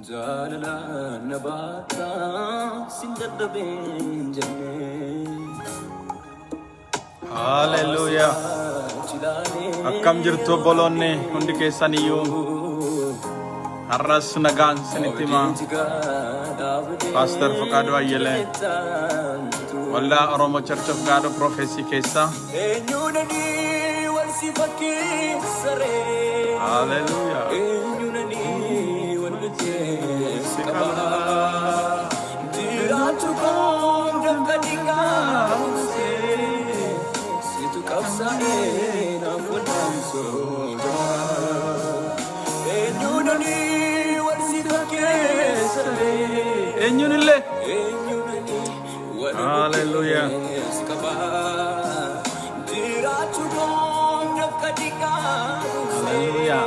Jaalalaan na baata sin dadhabeen jennee. Haleluuyaa. Akkam jirtu obboloonni hundi keessan iyyuu? Har'as nagaan isinitti hima. Pastor Faqaaduu Ayyelee Waldaa Oromo Church of God of Prophecy keessaa. Eenyuun ani wal si fakkeessaree? Haleluuyaa. Eenyuun ani wal bitee si qabaa? Jiraachuu koo dafqa dhiqaamsee situ qabsaa'ee naaf wal'aansoo jabaa. Eenyuun ani wal si fakkeessaree? Eenyuun illee. Eenyuun ani wal Haleluuyaa. bukkee si qabaa? Jiraachuu koo dafqa dhiqaamsee Haleluuyaa.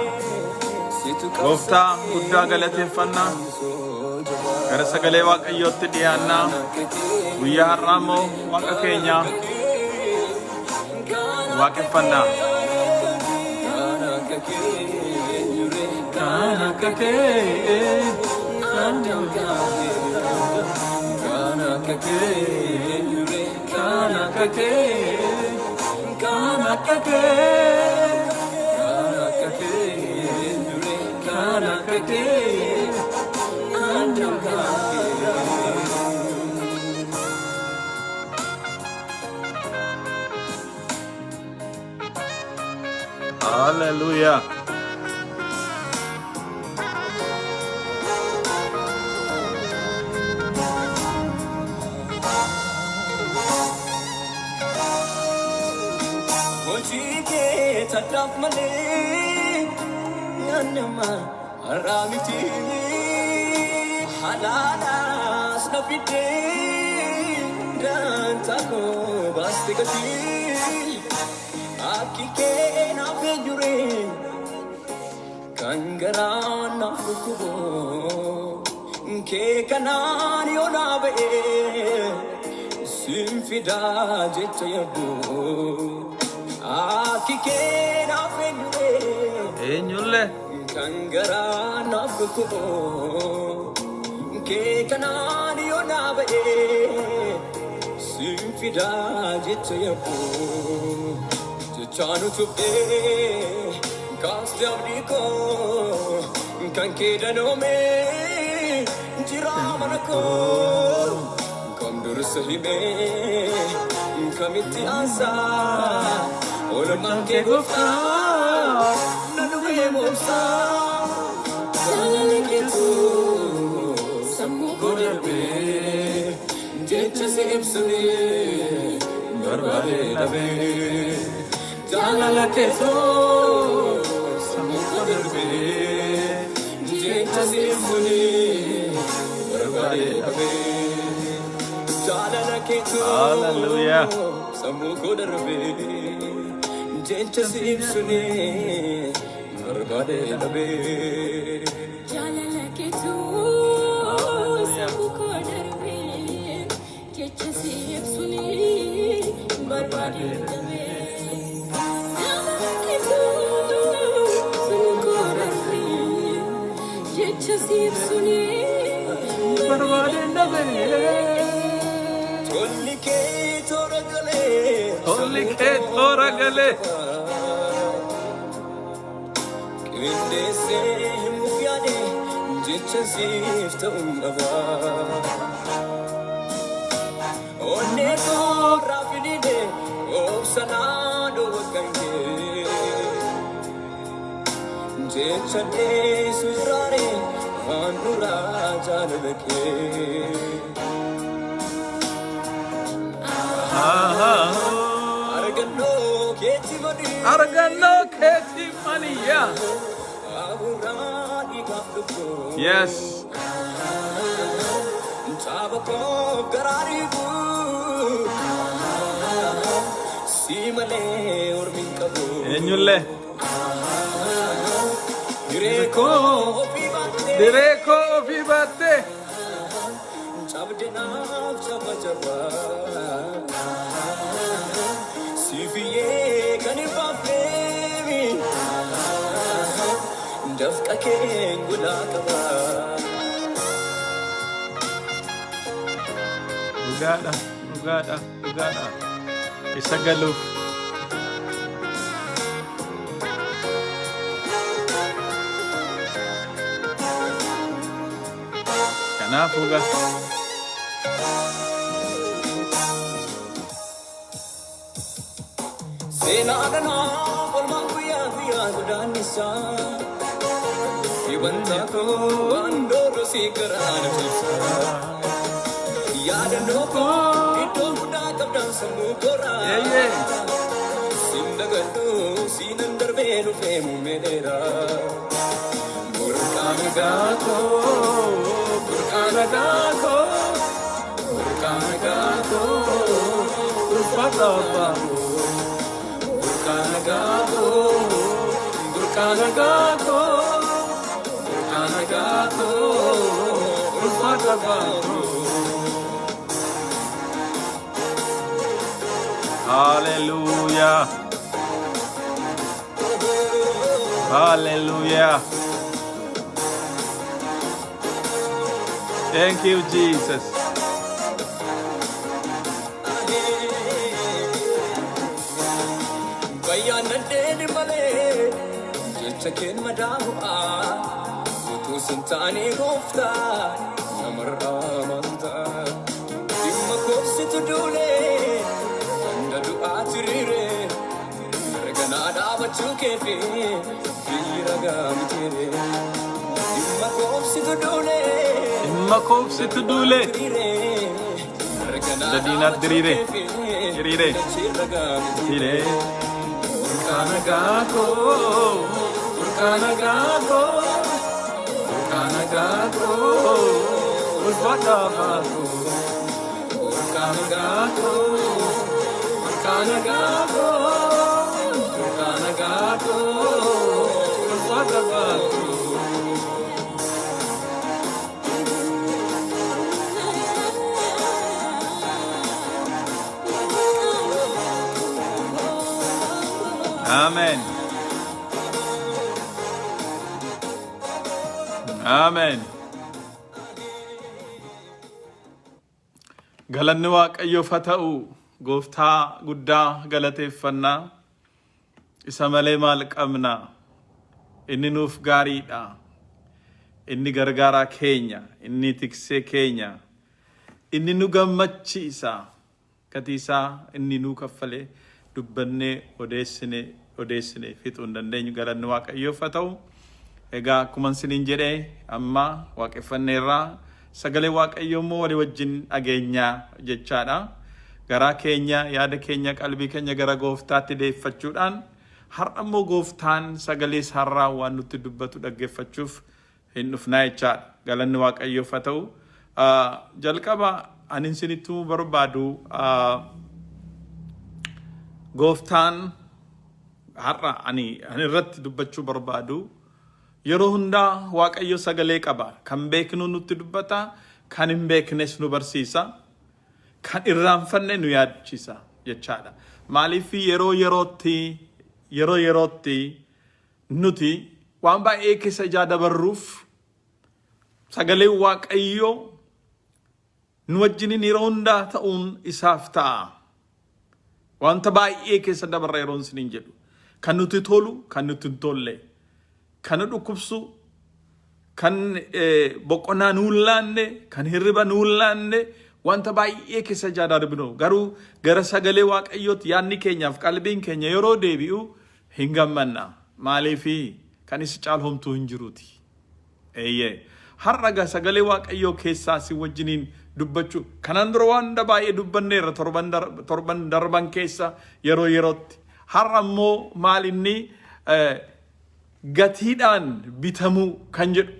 situ Gooftaa qabsaa'ee guddaa naaf galateeffannaa. wal'aansoo jabaa. Gara sagalee Waaqayyootti dhiyaannaa. Guyyaa har'aa immoo Waaqa keenya waaqeffannaa. Kan akka kee, kan akka kee, kan akka kee, kan akka kee, kan akka kee, kan akka kee, Hallelujah. Hojii kee taddaaf malee naannama har'aa miti. Halaalaas na fiddee daantaa koo baaste gatii. Akki kee naaf eenyuree kan garaa naaf dhukkubu. Kee kanaan yoo naa ba'ee sin fidaa jecha yabbuu. Akki kee naaf eenyuree Eenyullee. kan garaa naaf dhukkubu. Kee kanaan yoo naa ba'ee sin fidaa jecha yabbuu. Jechaan utubdee kaaste abdii koo kan kee danoomee jira mana koo. Kam dursa himee kamitti aansaa oolmaan kee gooftaa na dhufee moobsaa. Jaalalli keetu sammuu koo darbee jecha si ibsunii barbaadee dhabee. Jaalala keetu sammuu koo darbee jecha si ibsunii barbaadee dhabee. Jaalala keetu Hallelujah. sammuu koo darbee jecha si ibsunii barbaadee dhabee. Jaalala keetu sammuu koo darbee jecha si ibsunii barbaadee dhabee. Jaalala keetu sammuu koo darbee jecha si ibsunii Barbaadee dhabee. Tolli kee toora galee Tolli sammuu kee koo toora naaf galee. qaba. Qindeessee himuuf yaade jecha siif ta'uun qaba. Onnee koo irraa fidide obsa naa dhowwa kee. Jecha dheessu jiraare handhuraa jaalala kee. Argannoo keetti godhi. Argannoo keetti maniyaa. Abuuraa dhiigaaf lubbuu. Yes. Caaba koo garaa dhiibu. Si malee ormi hin qabu. Eenyullee. Hiree koo ofii baattee. Diree koo ofii baattee. Cabde naaf caba jaba. Sifiyyee kan hin baafneemi. Dafqa kee gulaa qaba. Dhugaadha, dhugaadha, dhugaadha. Isa galuuf. Kanaafuu gaa. Seenaa kanaa olmaan guyyaa guyyaa godaannisaa. Dhibantaa koo waan dooroo si garaa na cabsaa. Yaadannoo koo iddoo guddaa qabdaan sammuu kooraa. Eeyyee. Sin dagadhu siinan darbee dhufee muummee dheeraa. Burqaa nagaa koo, burqaa nagaa koo, burqaa nagaa koo, ulfaata abbaa koo. Burqaa nagaa koo, burqaa nagaa koo, burqaa nagaa koo, ulfaata abbaa koo. Hallelujah. Hallelujah. Thank you, Jesus. Bayyaan naddeeni malee jecha keen madaa'u'a utuu sin taane gooftaa namarraa amantaa. Dhimma koobsitu duulee hanga du'aa tiriire mirganaa dhaabachuu keefi biyyi ragaa mitiire. Dhimma koobsitu duulee Dhimma koobsitu duulee. mirganaa Hunda diinaat dhaabachuu diriire. keefi Hiriire. dachee ragaa mitiire. Hiriire. Burqaa nagaa koo. Burqaa nagaa koo. Burqaa nagaa koo. Ulfaata abbaa koo. Burqaa nagaa koo. Burqaa nagaa koo. Burqaa nagaa koo. Ulfaata abbaa koo. Amen. Amen. Galanni Waaqayyoof haa ta'u. Gooftaa guddaa galateeffannaa. Isa malee maal qabna? Inni nuuf gaariidha. Inni gargaaraa keenya. Inni tiksee keenya. Inni nu gammachiisa. Gatii isaa inni nuu kaffale dubbannee odeessine odeessine fixuu hin dandeenyu. Galanni Waaqayyoof haa ta'u. Egaa akkuma isiniin jedhe amma waaqeffanneerraa sagalee Waaqayyoo immoo walii wajjin dhageenyaa jechaadha. Garaa keenya, yaada keenya, qalbii keenya gara gooftaatti deeffachuudhaan har'a immoo gooftaan sagalee isaarraa waan nutti dubbatu dhaggeeffachuuf hin dhufnaa jechaadha. Galanni Waaqayyoof haa ta'u. Jalqaba ani isinitti himuu barbaadu, gooftaan har'a ani irratti dubbachuu barbaadu, yeroo hundaa Waaqayyo sagalee qaba. Kan beeknu nutti dubbata, kan hin beeknes nu barsiisa, kan irraanfanne nu yaadachiisa jechaadha. Maaliif yeroo yerootti nuti waan baay'ee keessa ijaa dabarruuf sagaleen Waaqayyoo nu wajjiniin yeroo hundaa ta'uun isaaf ta'a. Wanta baay'ee keessa dabarra yeroon isiniin jedhu. Kan nuti tolu, kan nuti hin tolle, kan nu dhukkubsu, kan boqonnaa nuu hin laanne, kan hirriba nuu hin laanne, wanta baay'ee keessa ijaa darbinu. Garuu gara sagalee Waaqayyootti yaadni keenyaaf qalbiin keenya yeroo deebi'u hin gammanna. Maaliifi kan isa caalu homtuu hin jiruuti. Eeyyee. Har'a egaa sagalee Waaqayyoo keessaa si wajjiniin dubbachuu. Kanaan dura waan hunda baay'ee dubbanneerra torban darban keessa yeroo yerootti. Har'a immoo maal inni gatiidhaan bitamuu kan jedhu.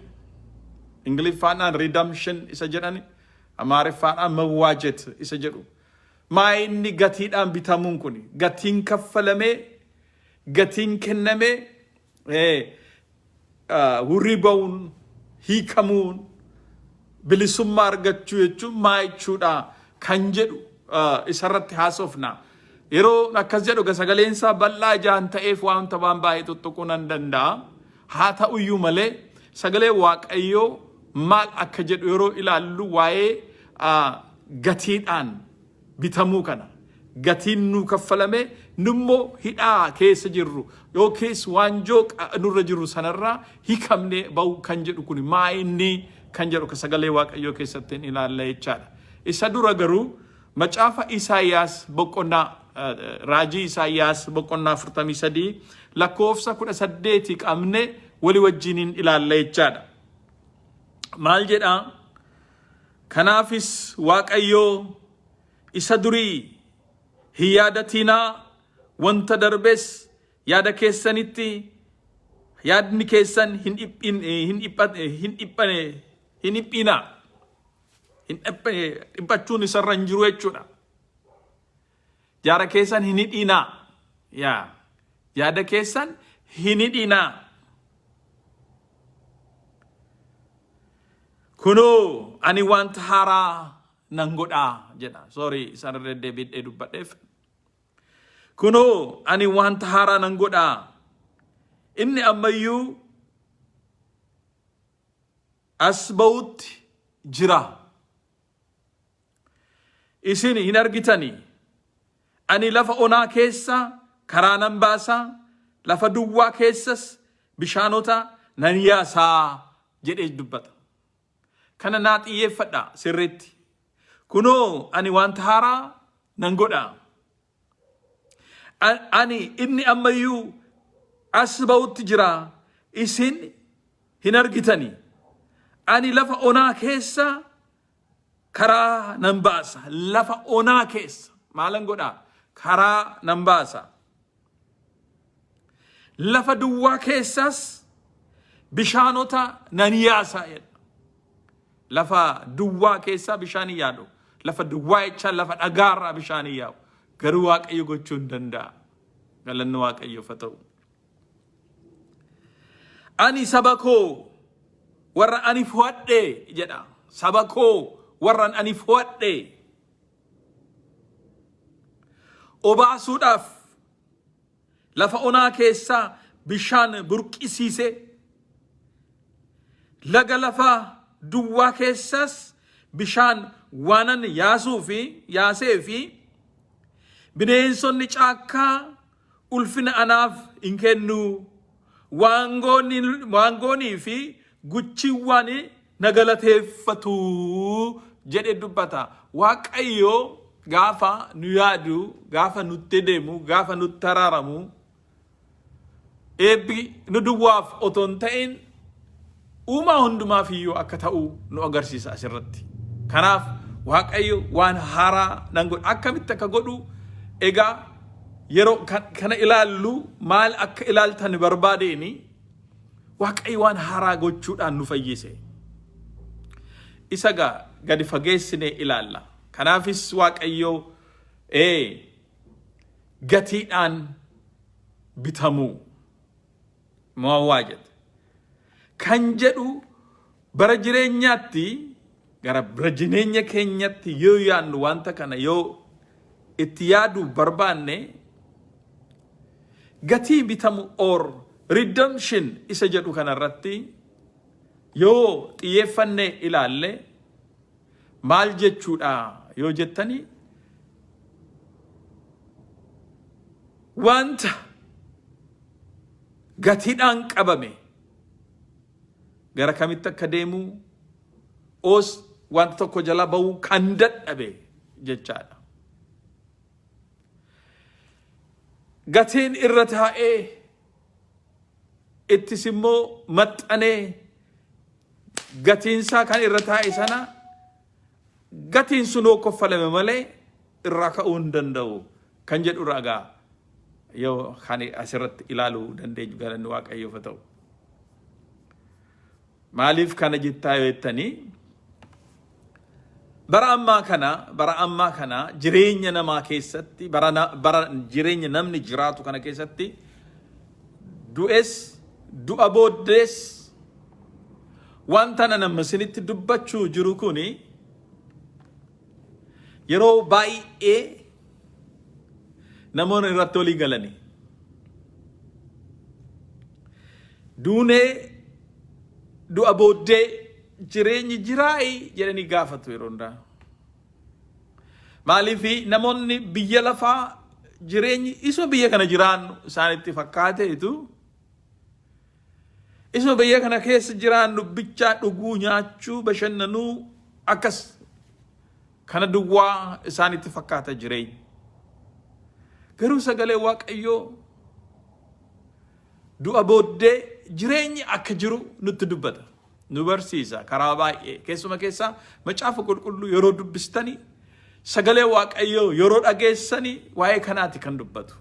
Ingiliffaadhaan redemption isa jedhani. Amaariffaadhaan መዋጀት isa jedhu. Maa inni gatiidhaan bitamuun kun gatiin kaffalamee, gatiin kennamee, hurrii ba'uun, hiikamuun, bilisummaa argachuu jechuun maa jechuudha kan jedhu isarratti haasofna. Yeroo akkas jedhu egaa sagaleen isaa bal'aa ijaan ta'eef wanta waan baay'ee tuttuquu nan danda'a. Haa ta'uyyuu malee sagalee Waaqayyoo maal akka jedhu yeroo ilaallu waa'ee gatiidhaan bitamuu kana gatiin nuu kaffalame nummoo hidhaa keessa jirru yookiis waanjoo nurra jiru sanarraa hiikamnee ba'uu kan jedhu kun maa inni kan jedhu sagalee Waaqayyoo keessatti hin ilaalla jechaadha. Isa dura garuu macaafa Isaayyaas boqonnaa raajii Isaayyaas boqonnaa 43 lakkoofsa 18 qabne walii wajjiniin ilaalla jechaadha. Maal jedhaa? Kanaafis Waaqayyoo isa durii hin yaadatinaa, wanta darbes yaada keessanitti yaadni keessan hin dhiphin hin hin dhiphane hin dhiphinaa. Hin dhiphachuun isarra hin jiru jechuudha. Yaada keessan hin hidhinaa. Yaa yaada keessan hin hidhinaa. Kunoo ani wanta haaraa nan godhaa jedha. Sorry, isaan irra deddeebi'ee dubbadheef. Kunoo ani wanta haaraa nan godhaa. Inni ammayyuu as ba'utti jira. Isin hin argitani. Ani lafa onaa keessa karaa nan baasa, lafa duwwaa keessas bishaanota nan yaasaa jedhee dubbata. Kana naa xiyyeeffadha sirriitti. Kunoo ani wanta haaraa nan godha. Ani inni ammayyuu as ba'utti jira, isin hin argitani. Ani lafa onaa keessa karaa nan baasa. Lafa onaa keessa maalan godhaa? Karaa nan baasa. Lafa duwwaa keessas bishaanota nan yaasa jedha. Lafa duwwaa keessaa bishaan hin yaadu. Lafa duwwaa jechaan lafa dhagaarraa bishaan hin yaa'u. Garuu Waaqayyo gochuu hin danda'a. Galanni Waaqayyoof haa ta'u. Ani saba koo warra ani fo'adhe jedha. Saba koo warra ani fo'adhe obaasuudhaaf lafa onaa keessaa bishaan burqisiise, laga lafa duwwaa keessas bishaan waanan yaasuu fi yaasee fi bineensonni caakkaa ulfina anaaf hin kennu, waangoonii fi guchiiwwan na galateeffatu jedhe dubbata. Waaqayyo gaafa nu yaadu, gaafa nutti deemu, gaafa nutti araaramu, eebbi nu duwwaaf otoo hin ta'in uumaa hundumaaf iyyuu akka ta'u nu agarsiisa asirratti. Kanaaf Waaqayyo waan haaraa nan godha. Akkamitti akka godhu egaa yeroo kana ilaallu maal akka ilaaltan barbaadeeni Waaqayyo waan haaraa gochuudhaan nu fayyise. Isa gaa gadi fageessinee ilaalla. Kanaafis Waaqayyo gatiidhaan bitamuu maawwaa jedhe. Kan jedhu bara jireenyaatti gara bara jireenya keenyatti yoo yaadnu, wanta kana yoo itti yaaduu barbaanne, gatii bitamu or redemption isa jedhu kanarratti yoo xiyyeeffanne ilaalle maal jechuudha yoo jettani, wanta gatiidhaan qabame gara kamitti akka deemu oos wanta tokko jala ba'uu kan dadhabe jechaadha. Gatiin irra taa'ee ittis immoo maxxanee gatiinsaa kan irra taa'e sana gatiin sun yoo koffalame malee irraa ka'uu hin danda'u kan jedhu ragaa yoo kan asirratti ilaaluu dandeenyu. Galanni Waaqayyoof haa ta'u. Maaliif kana jettaa yoo jettanii, bara ammaa kana jireenya namaa keessatti, bara jireenya namni jiraatu kana keessatti, du'es du'a booddees wanta nama isinitti dubbachuu jiru kuni yeroo baay'ee namoonni irratti walii galanii duunee du'a booddee jireenyi jiraayi jedhanii gaafatu yeroo hundaa. Maaliif namoonni biyya lafaa jireenyi isuma biyya kana jiraannu isaanitti fakkaateetu isuma biyya kana keessa jiraannu bichaa dhuguu, nyaachuu, bashannanuu akkas kana duwwaa isaanitti fakkaata jireenyi. Garuu sagalee Waaqayyoo du'a booddee jireenyi akka jiru nutti dubbata. Nu barsiisa karaa baay'ee. Keessuma keessaa macaafa qulqulluu yeroo dubbistanii sagalee Waaqayyoo yeroo dhageessanii waa'ee kanaati kan dubbatu.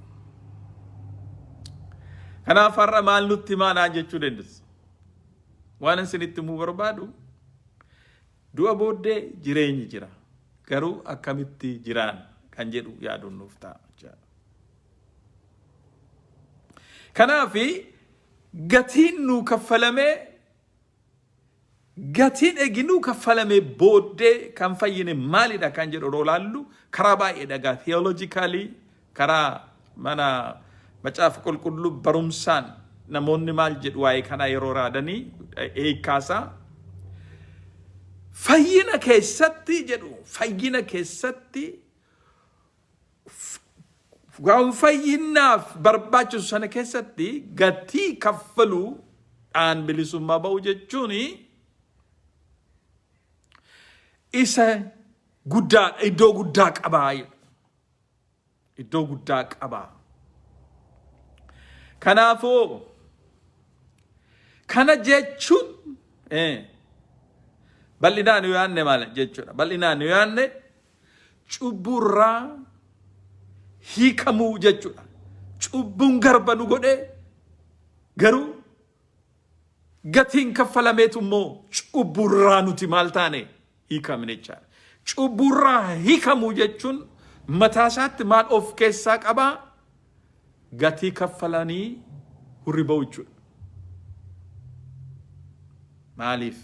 Kanaaf har'a maal nutti himaa naan jechuu dandeessu. Waan isinitti himuu barbaadu du'a booddee jireenyi jira. Garuu akkamitti jiraan kan jedhu yaaduun nuuf ta'a. Kanaaf gatiin nuu kaffalamee gatiin egi nuu kaffalamee booddee kan fayyine maalidha kan jedhu yeroo laallu karaa baay'eedha gaa theologically karaa mana macaafa qulqulluu barumsaan namoonni maal jedhu waa'ee kanaa yeroo raadanii hiikkaasaa fayyina keessatti jedhu fayyina keessatti Waan fayyinaaf barbaachisu sana keessatti gatii kaffaluudhaan bilisummaa ba'uu jechuun isa guddaa iddoo guddaa qabaa jedhu. Iddoo guddaa qabaa. Kanaafuu kana jechuun bal'inaan yoo yaadne maal jechuudha? Bal'inaan yoo yaadne cubbuurraa hiikamuu jechuudha. Cubbuun garba nu godhee garuu gatiin kaffalameetu immoo cubbuurraa nuti maal taane hiikamne jechaadha. Cubbuurraa hiikamuu jechuun mataa isaatti maal of keessaa qabaa? Gatii kaffalanii hurri ba'u jechuudha. Maaliif?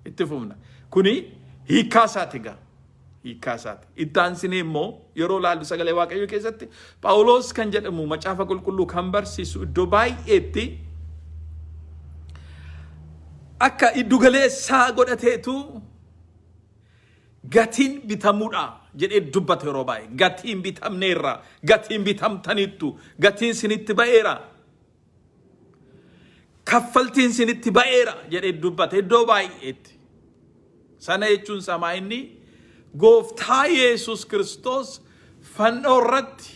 Itti fufna. Kuni hiikkaa isaati egaa. Hiikkaa isaati. Itti aansinee immoo yeroo laallu sagalee Waaqayyoo keessatti Phaawulos kan jedhamu macaafa qulqulluu kan barsiisu iddoo baay'eetti akka iddu galeessaa godhateetu gatiin bitamuudha jedhee dubbata yeroo baay'ee. Gatiin bitamneerra, gatiin bitamtaniittu, gatiin sinitti ba'eera. Kaffaltiin sinitti ba'eera jedhee dubbata iddoo baay'eetti. Sana jechuun samaa inni gooftaa Yesuus Kiristoos fannoo irratti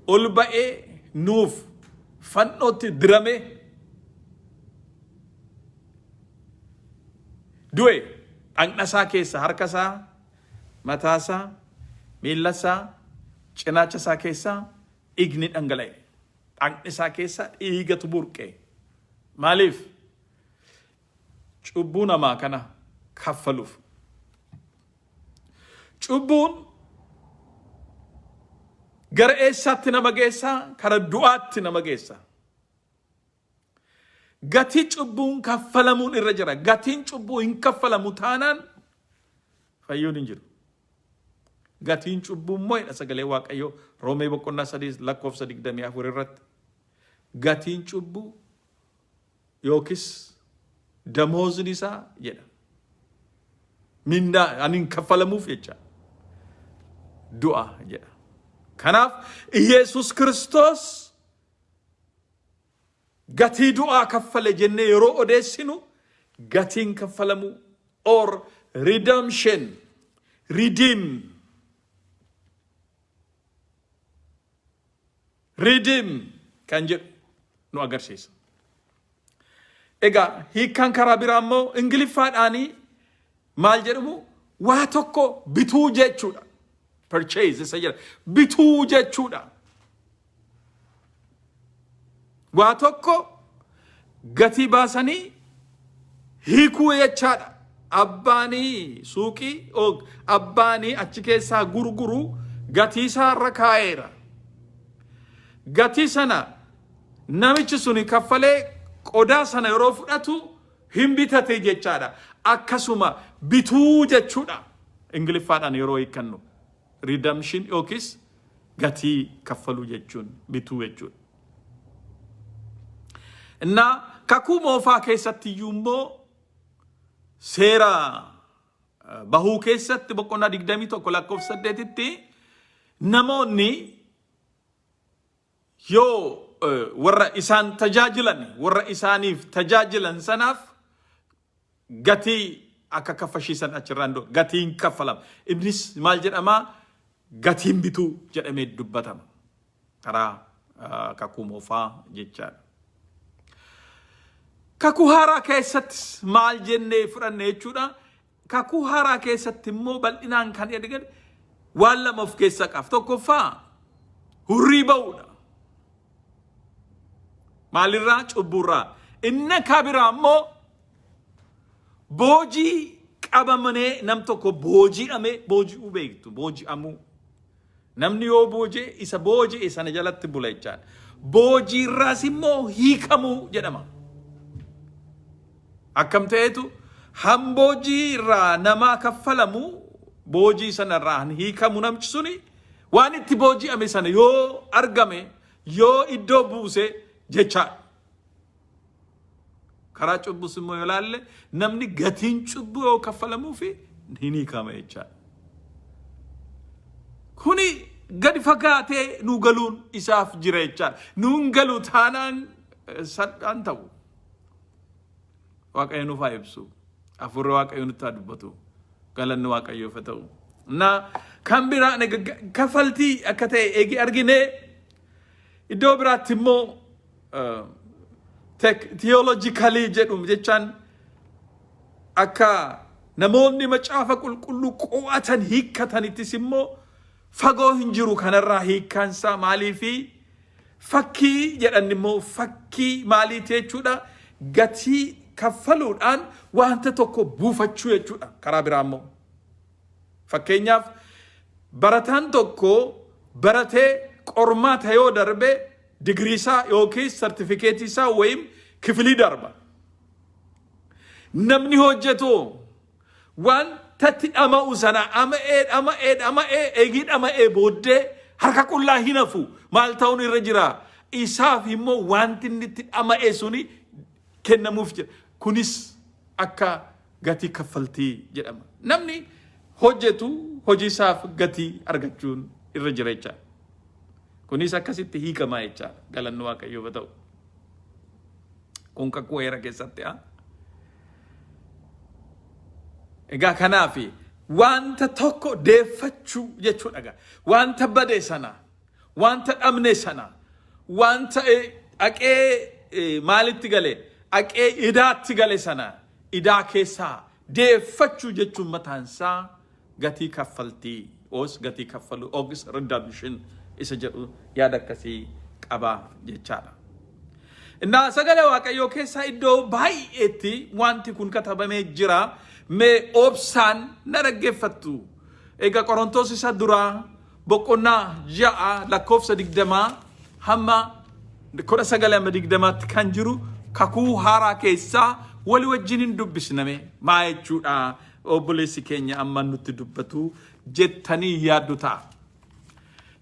ol ba'ee nuuf fannootti dirame du'e dhaqna isaa keessa harka isaa mataa isaa miilla isaa cinaacha isaa keessaa dhiigni dhangala'e. Dhaqni isaa keessaa dhiigatu burqe. Maaliif? Cubbuu namaa kana kaffaluuf. Cubbuun gara eessaatti nama geessaa? Kara du'aatti nama geessa. Gatii cubbuun kaffalamuun irra jira. Gatiin cubbuu hin kaffalamu taanaan fayyuun hin jiru. Gatiin cubbuu immoo jedha sagalee Waaqayyoo Roomee boqonnaa 3 lakkoofsa 24 irratti. Gatiin cubbuu yookiis damoozni isaa jedha. Mindaa ani hin kaffalamuuf jecha du'a jedha. Kanaaf Iyeesus Kiristoos Gatii du'aa kaffale jennee yeroo odeessinu gatiin kaffalamu or redemption, redeem, redeem kan jedhu nu agarsiisa. Egaa hiikkaan karaa biraa immoo Ingiliffaadhaanii maal jedhamu waa tokko bituu jechuudha. Purchase isa jedha. Bituu jechuudha. Waa tokko gatii baasanii hiikuu jechaadha. Abbaanii suuqii abbaanii achi keessaa gurguru gatii isaa irra kaa'eera. Gatii sana namichi suni kaffalee qodaa sana yeroo fudhatu hin bitate jechaadha. Akkasuma bituu jechuudha. Ingiliffaadhaan yeroo hiikkannu. Redemption yookiis gatii kaffaluu jechuun bituu jechuudha. Innaa kakuu moofaa keessatti iyyuu immoo seera Bahuu keessatti boqonnaa 21 lakkoofsa 8tti namoonni yoo warra isaan tajaajilan warra isaaniif tajaajilan sanaaf gatii akka kaffashiisan achirraan gatiin kaffalama. Innis maal jedhama? Gatiin bituu jedhamee dubbatama. Karaa kakuu moofaa jechaadha. Kakuu haaraa keessattis maal jennee fudhanne jechuudha. Kakuu haaraa keessatti immoo bal'inaan kan ergan waan lama of keessaa qaba. Tokkoffaa hurrii ba'uudha. Maalirraa? Cubbuurraa. Inni kan biraa immoo boojii qabamnee nam tokko booji'ame booji'uu beektu booji'amuu. Namni yoo booji'e isa booji'e sana jalatti bula jechaadha. Boojiirraas immoo hiikamuu jedhama. Akkam ta'etu han boojii irraa namaa kaffalamu boojii sana irraa han hiikamu namchi suni waan itti booji'ame sana yoo argame yoo iddoo buuse jechaadha. Karaa cubbus immoo yoo ilaalle namni gatiin cubbuu yoo kaffalamuufi hin hiikama jechaadha. Kuni gadi fagaatee nu galuun isaaf jira jechaadha. Nuun galu taanaan salphaan ta'u. Waaqayyo nuuf haa ibsu. Hafuurri Waaqayyo nutti haa dubbatu. Galanni Waaqayyoof haa ta'u. Na kan biraa kaffaltii akka ta'e eegi argine iddoo biraatti immoo theologically jedhu jechaan akka namoonni macaafa qulqulluu qo'atan hiikkatanittis immoo fagoo hin jiru kanarraa hiikkaansaa maaliifi fakkii jedhan immoo fakkii maaliiti jechuudha gatii kaffaluudhaan wanta tokko buufachuu jechuudha karaa biraa immoo. Fakkeenyaaf barataan tokko baratee qormaata yoo darbe digirii isaa yookiin sartifikeetii isaa wayim kifilii darba. Namni hojjetu wanta itti dhama'u sana dhama'ee dhama'ee dhama'ee eegii dhama'ee booddee harka qullaa hin hafu maal ta'uun irra jira. Isaaf immoo wanti inni itti dhama'e suni kennamuuf jira. Kunis akka gatii kaffaltii jedhama. Namni hojjetu hojii isaaf gatii argachuun irra jira jechaadha. Kunis akkasitti hiikamaa jechaadha. Galanni Waaqayyoof haa ta'u. Kun kakuu heera keessatti haa. Egaa kanaaf wanta tokko deeffachuu jechuudha. Egaa wanta bade sana, wanta dhabne sana, wanta dhaqee maalitti gale, dhaqee idaatti gale sana idaa keessaa deeffachuu jechuun mataan isaa gatii kaffaltii oos gatii kaffaluu oogis redemption isa jedhu yaada akkasii qaba jechaadha. Innaa sagalee Waaqayyoo keessaa iddoo baay'eetti wanti kun katabamee jira. Mee obsaan na dhaggeeffattu. Egaa Qorontoos isa duraa boqonnaa 6 lakkoofsa 20 hamma 19 hamma 20tti kan jiru kakuu haaraa keessaa wali wajjin hin dubbisname maa jechuudha obboleessi keenya amma nutti dubbatu jettanii yaaddu ta'a.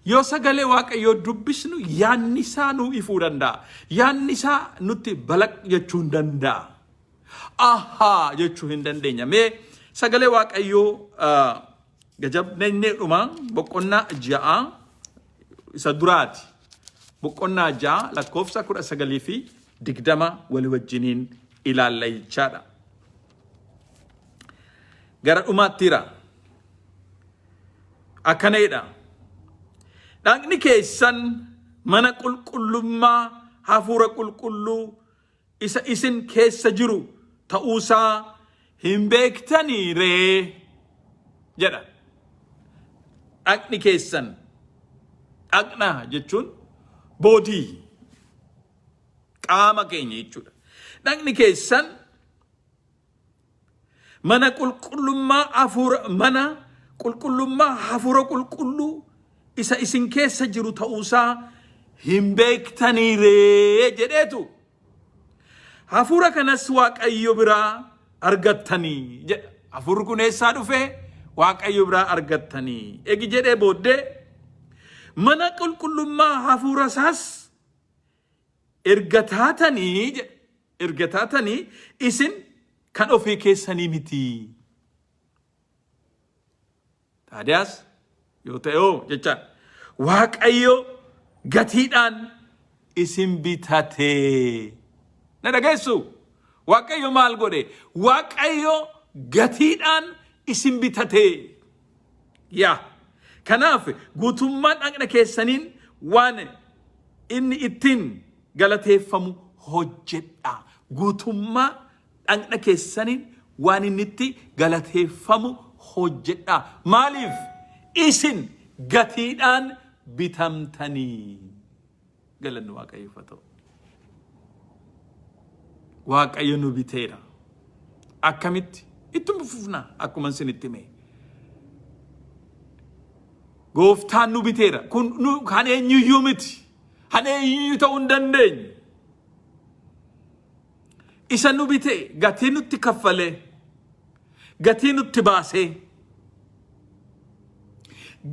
Yoo sagalee Waaqayyoo dubbisnu yaadni isaa nuu ifuu danda'a. Yaadni isaa nutti balaq jechuu hin danda'a. Ahaa jechuu hin dandeenya. Mee sagalee Waaqayyoo gajabneenyee dhuma boqonnaa 6 isa duraati. Boqonnaa 6 lakkoofsa 19 fi 20 walii wajjiniin ilaalla jechaadha. Gara dhumaattiira. Akkana jedha. Dhaqni keessan mana qulqullummaa hafuura qulqulluu isa isin keessa jiru ta'uusaa hin beektanii ree jedha. Dhaqni keessan dhaqna jechuun body qaama keenya jechuudha. Dhaqni keessan mana qulqullummaa hafuura mana qulqullummaa hafuura qulqulluu isa isin keessa jiru ta'uusaa hin beektanii ree jedheetu hafuura kanas Waaqayyo biraa argattanii jedha. Hafuurri kun eessaa dhufe? Waaqayyo biraa argattanii. Egi jedhee booddee mana qulqullummaa hafuura isaas erga taatanii jedha. Erga taatanii isin kan ofii keessanii miti. Taadiyaas yoo ta'e hoo jechaan Waaqayyo gatiidhaan isin bitate. Na dhageessu? Waaqayyo maal godhe? Waaqayyo gatiidhaan isin bitate. Yaa. Kanaaf guutummaa dhaqna keessaniin waan inni ittiin galateeffamu hojjedha. Guutummaa dhaqna keessaniin waan inni itti galateeffamu hojjedha. Maaliif? Isin gatiidhaan bitamtanii. Galanni Waaqayyoof haa ta'u. Waaqayyo nu biteera. Akkamitti? Ittuma fufna akkuma isinitti hime. Gooftaan nu biteera. Kun nu kan eenyuyyuu miti. Kan eenyuyyuu ta'uu hin dandeenye. Isa nu bite gatii nutti kaffalee gatii nutti baasee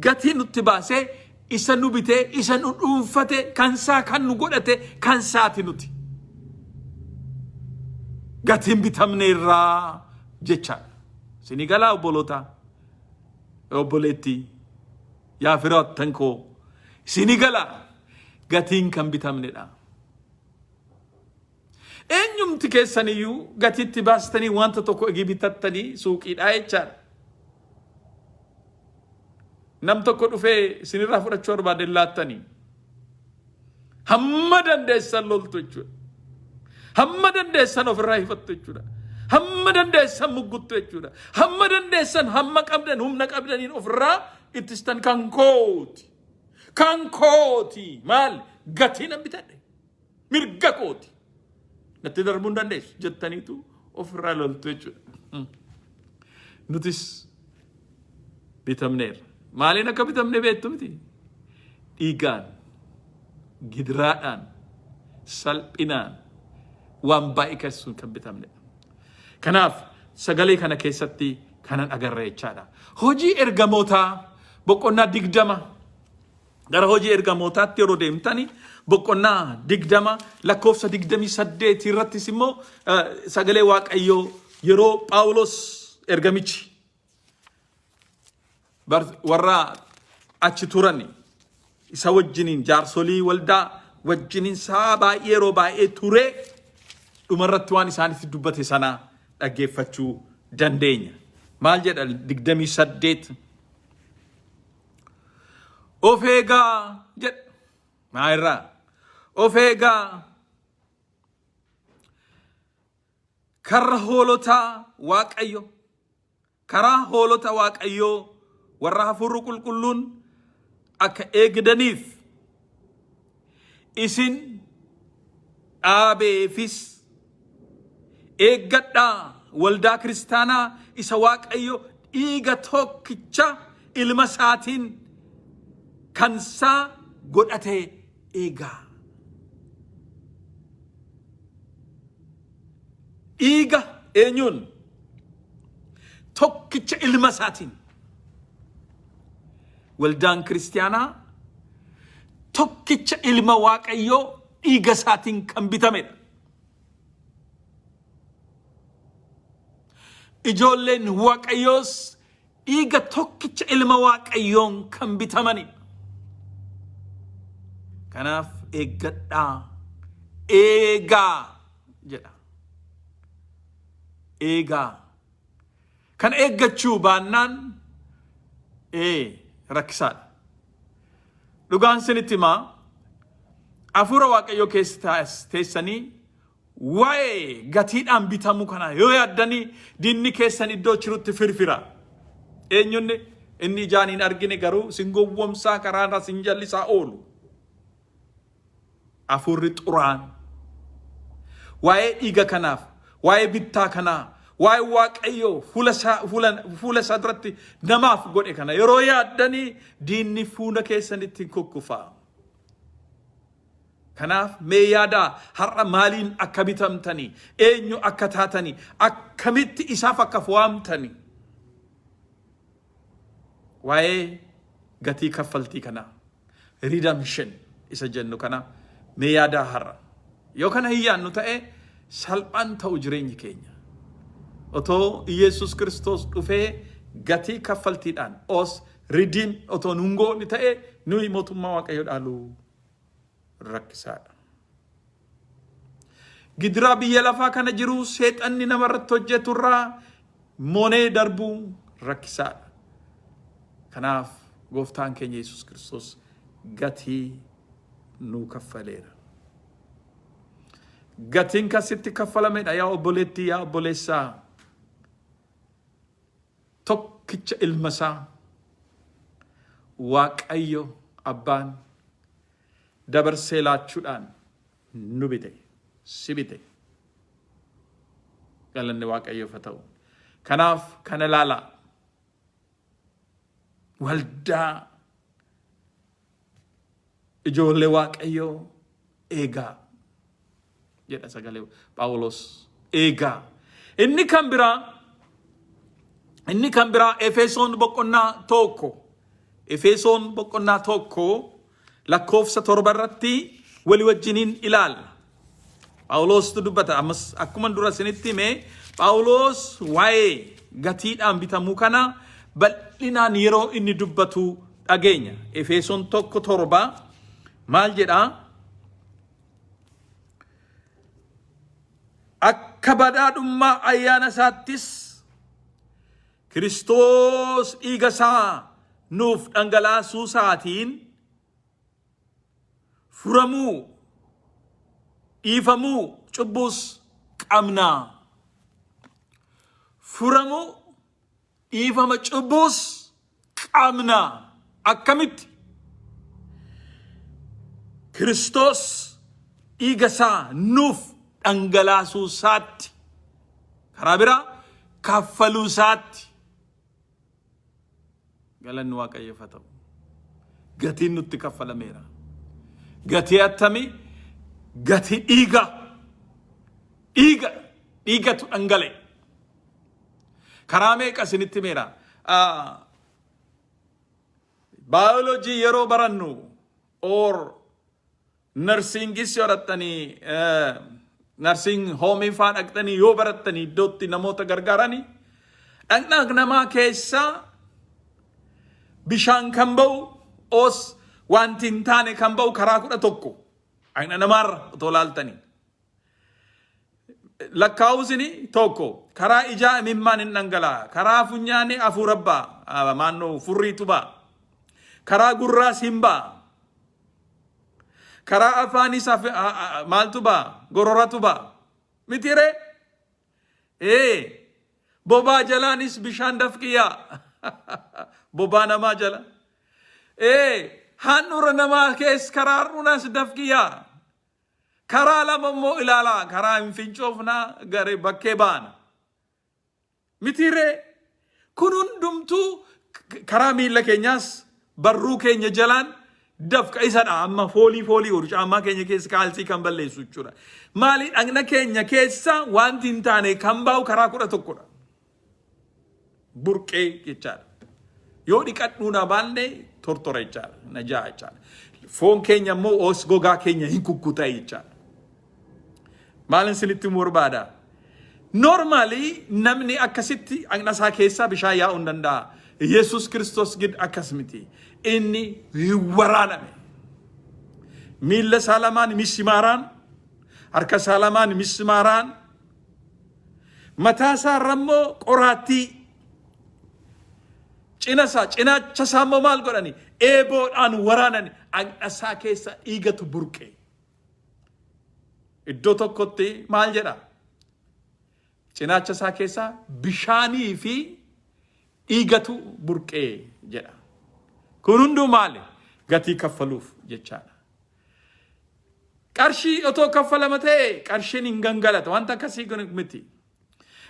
gatii nutti baasee isa nu bitee isa nu dhuunfate kansaa kan nu godhate kansaati nuti. Gatiin bitamne irraa jechaadha. Isinii galaa obbolootaa obboleettii yaa firaattan koo isinii galaa gatiin kan bitamnedha. Eenyumti keessan iyyuu gatiitti baastanii wanta tokko egii bitattanii suuqiidhaa jechaadha. Nam tokko dhufee isinirraa fudhachuu barbaade laattanii. Hamma dandeessan loltu jechuudha. Hamma dandeessan ofirraa hifattu jechuudha. Hamma dandeessan mugguttu jechuudha. Hamma dandeessan hamma qabdan humna qabdaniin ofirraa ittistan kan kooti. Kan kooti maal gatii nan bitadhe. Mirga kooti. Natti darbuu hin dandeessu jettaniitu ofirraa loltu jechuudha. Nutis bitamneerra. Maaliin akka bitamne beektu miti? Dhiigaan, gidiraadhaan, salphinaan waan baay'ee keessuun kan bitamnedha. Kanaaf sagalee kana keessatti kanan agarra jechaadha. Hojii ergamootaa boqonnaa 20 Gara hojii ergamootaatti yeroo deemtani boqonnaa 20 lakkoofsa 28 irrattis immoo sagalee Waaqayyoo yeroo Phaawulos ergamichi warra achi turan isa wajjiniin jaarsolii waldaa wajjiniin sa'a baay'ee yeroo baay'ee ture dhumarratti waan isaanitti dubbate sana dhaggeeffachuu dandeenya. Maal jedha 28? Of eegaa jedha. Maa irraa? Of eegaa. Karra hoolotaa Waaqayyo. Karaa hoolota Waaqayyoo warra hafuurri qulqulluun akka eegdaniif isin dhaabeefis eeggadhaa waldaa kiristaanaa isa Waaqayyo dhiiga tokkicha ilma isaatiin kansaa godhate eegaa. Dhiiga eenyuun? Tokkicha ilma isaatiin. Waldaan kiristaanaa tokkicha ilma Waaqayyoo dhiiga isaatiin kan bitamedha. Ijoolleen Waaqayyoos dhiiga tokkicha ilma Waaqayyoon kan bitamanidha. Kanaaf eeggadhaa, eegaa jedha. Eegaa. Kan eeggachuu baannaan ee rakkisaadha. Dhugaan sinitti himaa hafuura Waaqayyoo keessa teessanii waa'ee gatiidhaan bitamuu kana yoo yaaddanii diinni keessan iddoo jirutti firfira. Eenyunni inni ijaan hin argine garuu sin gowwomsaa karaarra sin jallisaa oolu. Hafuurri xuraan waa'ee dhiiga kanaaf, waa'ee bittaa kanaa, waa'ee Waaqayyoo fuula isaa fuula fuula isaa duratti namaaf godhe kana yeroo yaaddanii diinni fuula keessanitti hin kukkufa. Kanaaf mee yaadaa har'a maaliin akka bitamtanii, eenyu akka taatanii, akkamitti isaaf akka fo'amtanii. Waa'ee gatii kaffaltii kanaa redemption isa jennu kana mee yaadaa har'a. Yoo kana hin yaadnu ta'e salphaan ta'u jireenyi keenya. Otoo Iyeesus Kiristoos dhufee gatii kaffaltiidhaan os redeem otoo nun goone ta'e nuyi mootummaa Waaqayyoo dhaaluu rakkisaadha. Gidiraa biyya lafaa kana jiru seexanni namarratti hojjetu irraa moonee darbuu rakkisaadha. Kanaaf gooftaan keenya Yesuus Kiristoos gatii nuu kaffaleera. Gatiin kan sitti kaffalamedha yaa obboleettii yaa obboleessaa. Tokkicha ilma isaa Waaqayyo abbaan dabarsee laachuudhaan nu bite, si bite. Galanni Waaqayyoof haa ta'u. Kanaaf kana ilaalaa. Waldaa ijoollee Waaqayyoo eegaa jedha sagalee Phaawulos eegaa. Inni kan biraa Efesoon boqonnaa 1, Efesoon boqonnaa 1 lakkoofsa 7 irratti walii wajjiniin ilaalla. Phaawulostu dubbata. Ammas akkuma dura isinitti hime, Phaawulos waa'ee gatiidhaan bitamuu kana bal'inaan yeroo inni dubbatu dhageenya. Efesoon 1:7 maal jedhaa? Akka badhaadhummaa ayyaana isaattis Kiristoos dhiiga isaa nuuf dhangalaasuu isaatiin furamuu, dhiifamuu cubbuus qabna. Furamuu, dhiifama cubbuus qabna. Akkamitti? Kiristoos dhiiga isaa nuuf dhangalaasuu isaatti, karaa biraa kaffaluu isaatti. Galanni Waaqayyoof haa ta'u. Gatiin nutti kaffalameera. Gatii attamii? Gatii dhiiga. Dhiiga dhiigatu dhangala'e. Karaa meeqa isinitti himeera. Baayoloojii yeroo barannu or nursingis yoo dhaqxanii, nursing homeii faa dhaqxanii yoo barattanii, iddootti namoota gargaaranii dhaqna namaa keessa bishaan kan ba'u os wanti hin taane kan ba'u karaa 11 dhaqna namaarra otoo laaltanii. Lakkaa'uusini tokko karaa ijaa imimmaan hin dhangala'a, karaa funyaanii hafuura ba'a, maannoo furriitu ba'a, karaa gurraas hin ba'a, karaa afaaniis maaltu ba'a? Gororatu ba'a mitiree. Ee, bobaa jalaanis bishaan dafqiyaa, bobaa namaa jala. Ee, handhuura namaa keessa karaa har'uunas dafqiyaa. Karaa lama immoo ilaalaa, karaa hin fincoofnaa garee bakkee baana. Mitiiree? Kun hundumtuu karaa miilla keenyaas barruu keenya jalaan dafqa isadha. Amma foolii foolii godhu caammaa keenya keessa kaalsii kan balleessu jechuudha. Maali, dhagna keenya keessa wanti hin taane kan baa'u karaa 11dha. Burqee jechaadha. Yoo dhiqadhuu na baanne tortora jechaadha. Na ja'a jechaadha. Foon keenya immoo os gogaa keenya hin kukkuta jechaadha. Maalin isinitti himuu barbaada? Normally namni akkasitti dhagna isaa keessaa bishaan yaa'uu hin danda'a. Yesus Kiristoos gid akkas miti. Inni hin waraaname. Miilla isaa lamaan misimaaraan, harka isaa lamaan misimaaraan, mataa isaa irra immoo qoraattii, cina isaa, cinaacha isaa immoo maal godhani? Eeboodhaan waraanani. Dhagna isaa keessa dhiigatu burqe. Iddoo tokkotti maal jedha? Cinaacha isaa keessa bishaanii fi dhiigatu burqee jedha. Kun hunduu maali? Gatii kaffaluuf jechaadha. Qarshii otoo kaffalama ta'e qarshiin hin gangalata. Wanta akkasii kun miti.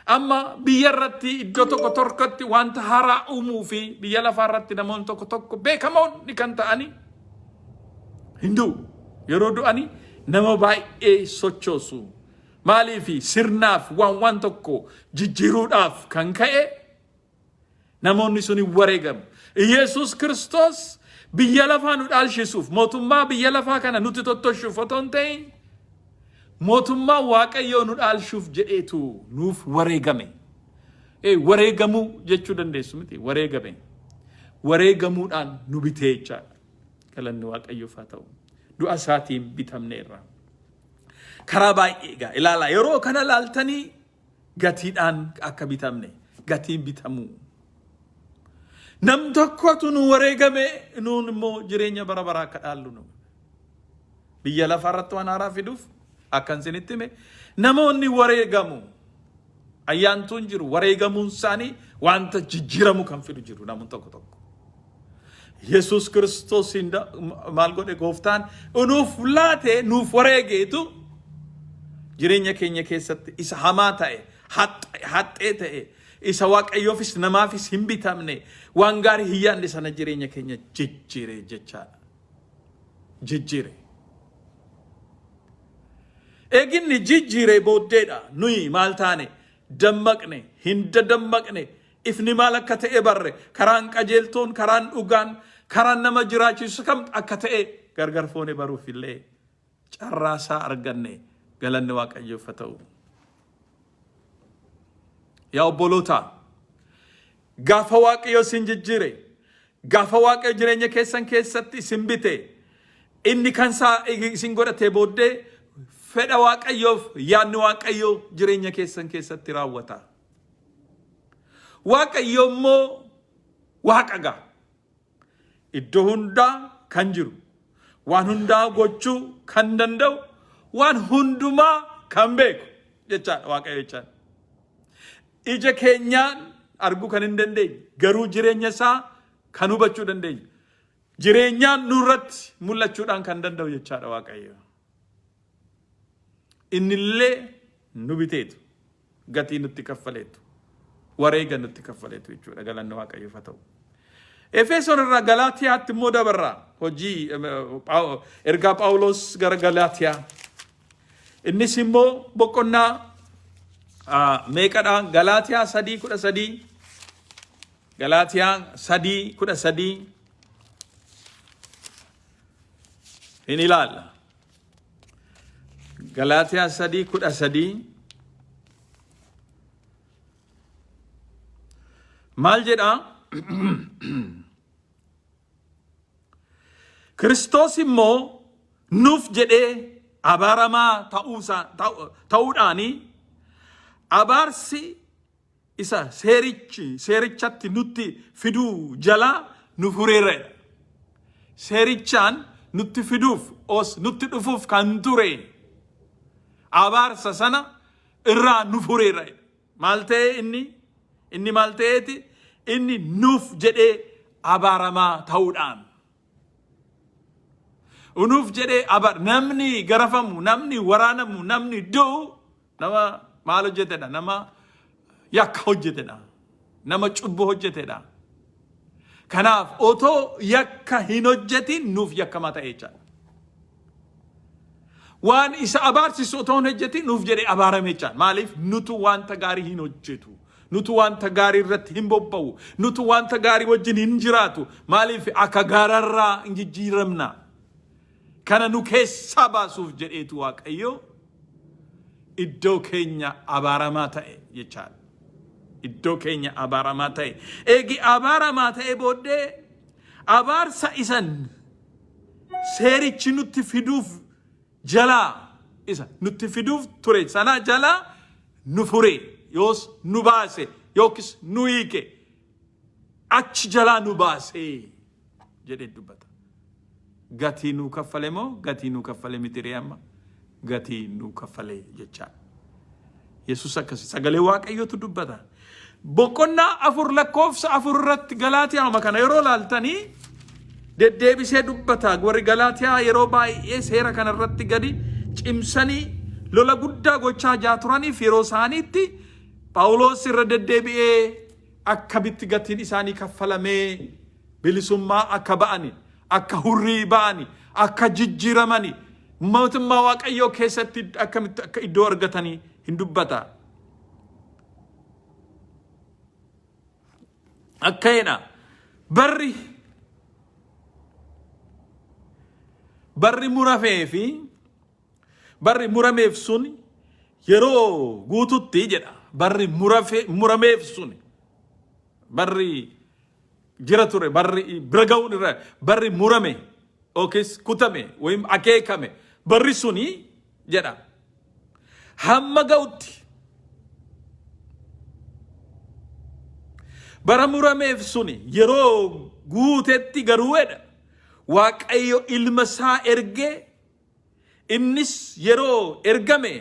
Amma biyya irratti iddoo tokko tokkotti wanta haaraa uumuu fi biyya lafaa irratti namoonni tokko tokko beekamoonni kan ta'anii hin du'u. Yeroo du'anii nama baay'ee sochoosu. Maaliif? Sirnaaf waan waan tokko jijjiiruudhaaf kan ka'e namoonni sun hin wareegamu. Yesuus Kiristoos biyya lafaa nu dhaalchisuuf, mootummaa biyya lafaa kana nuti tottoshuuf otoo hin ta'in, mootummaa Waaqayyoo nu dhaalchuuf jedheetu nuuf wareegame. Wareegamuu jechuu dandeessu miti wareegame. Wareegamuudhaan nu bitee jechaadha. Galanni Waaqayyoof haa ta'u. Du'a isaatiin bitamneerra. Karaa baay'ee egaa ilaalaa yeroo kana ilaaltanii gatiidhaan akka bitamne gatiin bitamuu. Nam tokkotu nu wareegame nuun immoo jireenya bara baraa akka dhaallu nu. Biyya lafaa irratti waan haaraa fiduuf akkan isinitti hime namoonni wareegamu. Ayyaantuun jiru wareegamuun isaanii wanta jijjiiramu kan fidu jiru namoonni tokko tokko. Yesuus Kiristoos maal godhe gooftaan nuuf laate nuuf wareegeetu jireenya keenya keessatti isa hamaa ta'e haxxee ta'e isa waaqayyoofis namaafis hin bitamne waan gaarii hin yaadne sana jireenya keenya jijjiire jechaadha. Jijjiire. Eeginni jijjiiree booddeedha nuyi maal taane dammaqne hin dadammaqne Ifni maal akka ta'e barre, karaan qajeeltoon, karaan dhugaan, karaan nama jiraachisu kam akka ta'e gargar foone baruuf illee carraa isaa arganne galanni Waaqayyoof haa ta'u. Yaa obboloota, gaafa Waaqayyo isin jijjiire, gaafa Waaqayyo jireenya keessan keessatti isin bite, inni kan isaa isin godhatee booddee fedha Waaqayyoof yaadni Waaqayyoo jireenya keessan keessatti raawwata. Waaqayyo immoo waaqa gaa. Iddoo hundaa kan jiru, waan hundaa gochuu kan danda'u, waan hundumaa kan beeku jechaadha Waaqayyo jechaan. Ija keenyaan arguu kan hin dandeenye, garuu jireenya isaa kan hubachuu dandeenyu. Jireenyaan nurratti mul'achuudhaan kan danda'u jechaadha Waaqayyo. Innillee nu biteetu. Gatii nutti kaffaleetu. Wareega nutti kaffaleetu jechuudha. Galanni Waaqayyoof haa ta'u. Efesoon irraa Galaatiyaatti immoo dabarra. Hojii ergaa Phaawulos gara Galaatiyaa. Innis immoo boqonnaa meeqadha? Galaatiyaa 3:13. Galaatiyaa 3:13 hin ilaalla. Galaatiyaa 3:13 maal jedha? Kiristoos immoo nuuf jedhee abaaramaa ta'uudhaani abaarsi isa seerichi seerichatti nutti fiduu jalaa nu fureera jedha. Seerichaan nutti fiduuf os nutti dhufuuf kan ture abaarsa sana irraa nu fureera jedha. Maal ta'e inni? Inni maal ta'eeti? Inni nuuf jedhee abaaramaa ta'uudhaan. Nuuf jedhee abaar namni garafamu, namni waraanamu, namni du'u Nama maal hojjetedha? Nama yakka hojjetedha. Nama cubbuu hojjetedha. Kanaaf otoo yakka hin hojjetin nuuf yakkamaa ta'e jechaadha. Waan isa abaarsisu otoo hin hojjetin nuuf jedhee abaarame jechaadha. Maaliif nutu wanta gaarii hin hojjetu. Nutu wanta gaarii irratti hin bobba'u. Nutu wanta gaarii wajjin hin jiraatu. Maaliif akka gaararraa hin jijjiiramna. Kana nu keessaa baasuuf jedheetu Waaqayyo iddoo keenya abaaramaa ta'e jechaadha. Iddoo keenya abaaramaa ta'e. Eegi abaaramaa ta'e booddee abaarsa isan seerichi nutti fiduuf jalaa isa nutti fiduuf ture sana jalaa nu fure yoos nu baase yookiis nu hiike achi jalaa nu baase jedhee dubbata. Gatii nuu kaffale moo gatii nuu kaffale miti ree amma? Gatii nuu kaffale jechaa. Yesus akkasi sagalee Waaqayyootu dubbata. Boqonnaa 4 lakkoofsa 4 irratti Galaatiyaama kana yeroo laaltanii deddeebisee dubbata. Warri Galaatiyaa yeroo baay'ee seera kana irratti gadi cimsanii lola guddaa gochaa jaa turaniif yeroo isaaniitti Phaawulos irra deddeebi'ee akkamitti gatiin isaanii kaffalamee bilisummaa akka ba'ani, akka hurrii ba'ani, akka jijjiiramani, mootummaa Waaqayyoo keessatti akkamitti akka iddoo argatanii hin dubbata. Akka jedha barri barri muramee fi barri murameef sun yeroo guututti jedha. Barri murameef suni. Barri jira ture, barri bira ga'uun irra, barri murame yookiis kutame wayim akeekame barri suni jedha. Hamma ga'utti bara murameef suni yeroo guutetti garuu jedha. Waaqayyo ilma isaa ergee Innis yeroo ergame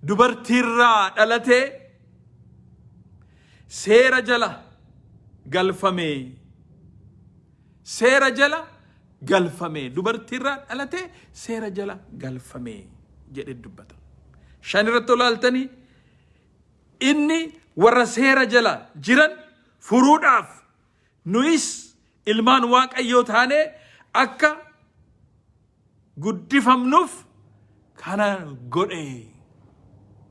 dubartiirraa dhalatee seera jala galfame. Seera jala galfame. Dubartiirraa dhalatee seera jala galfame jedhee dubbata. 5 irratti olaaltanii inni warra seera jala jiran furuudhaaf Nuyis ilmaan Waaqayyoo taanee akka guddifamnuuf kana godhe.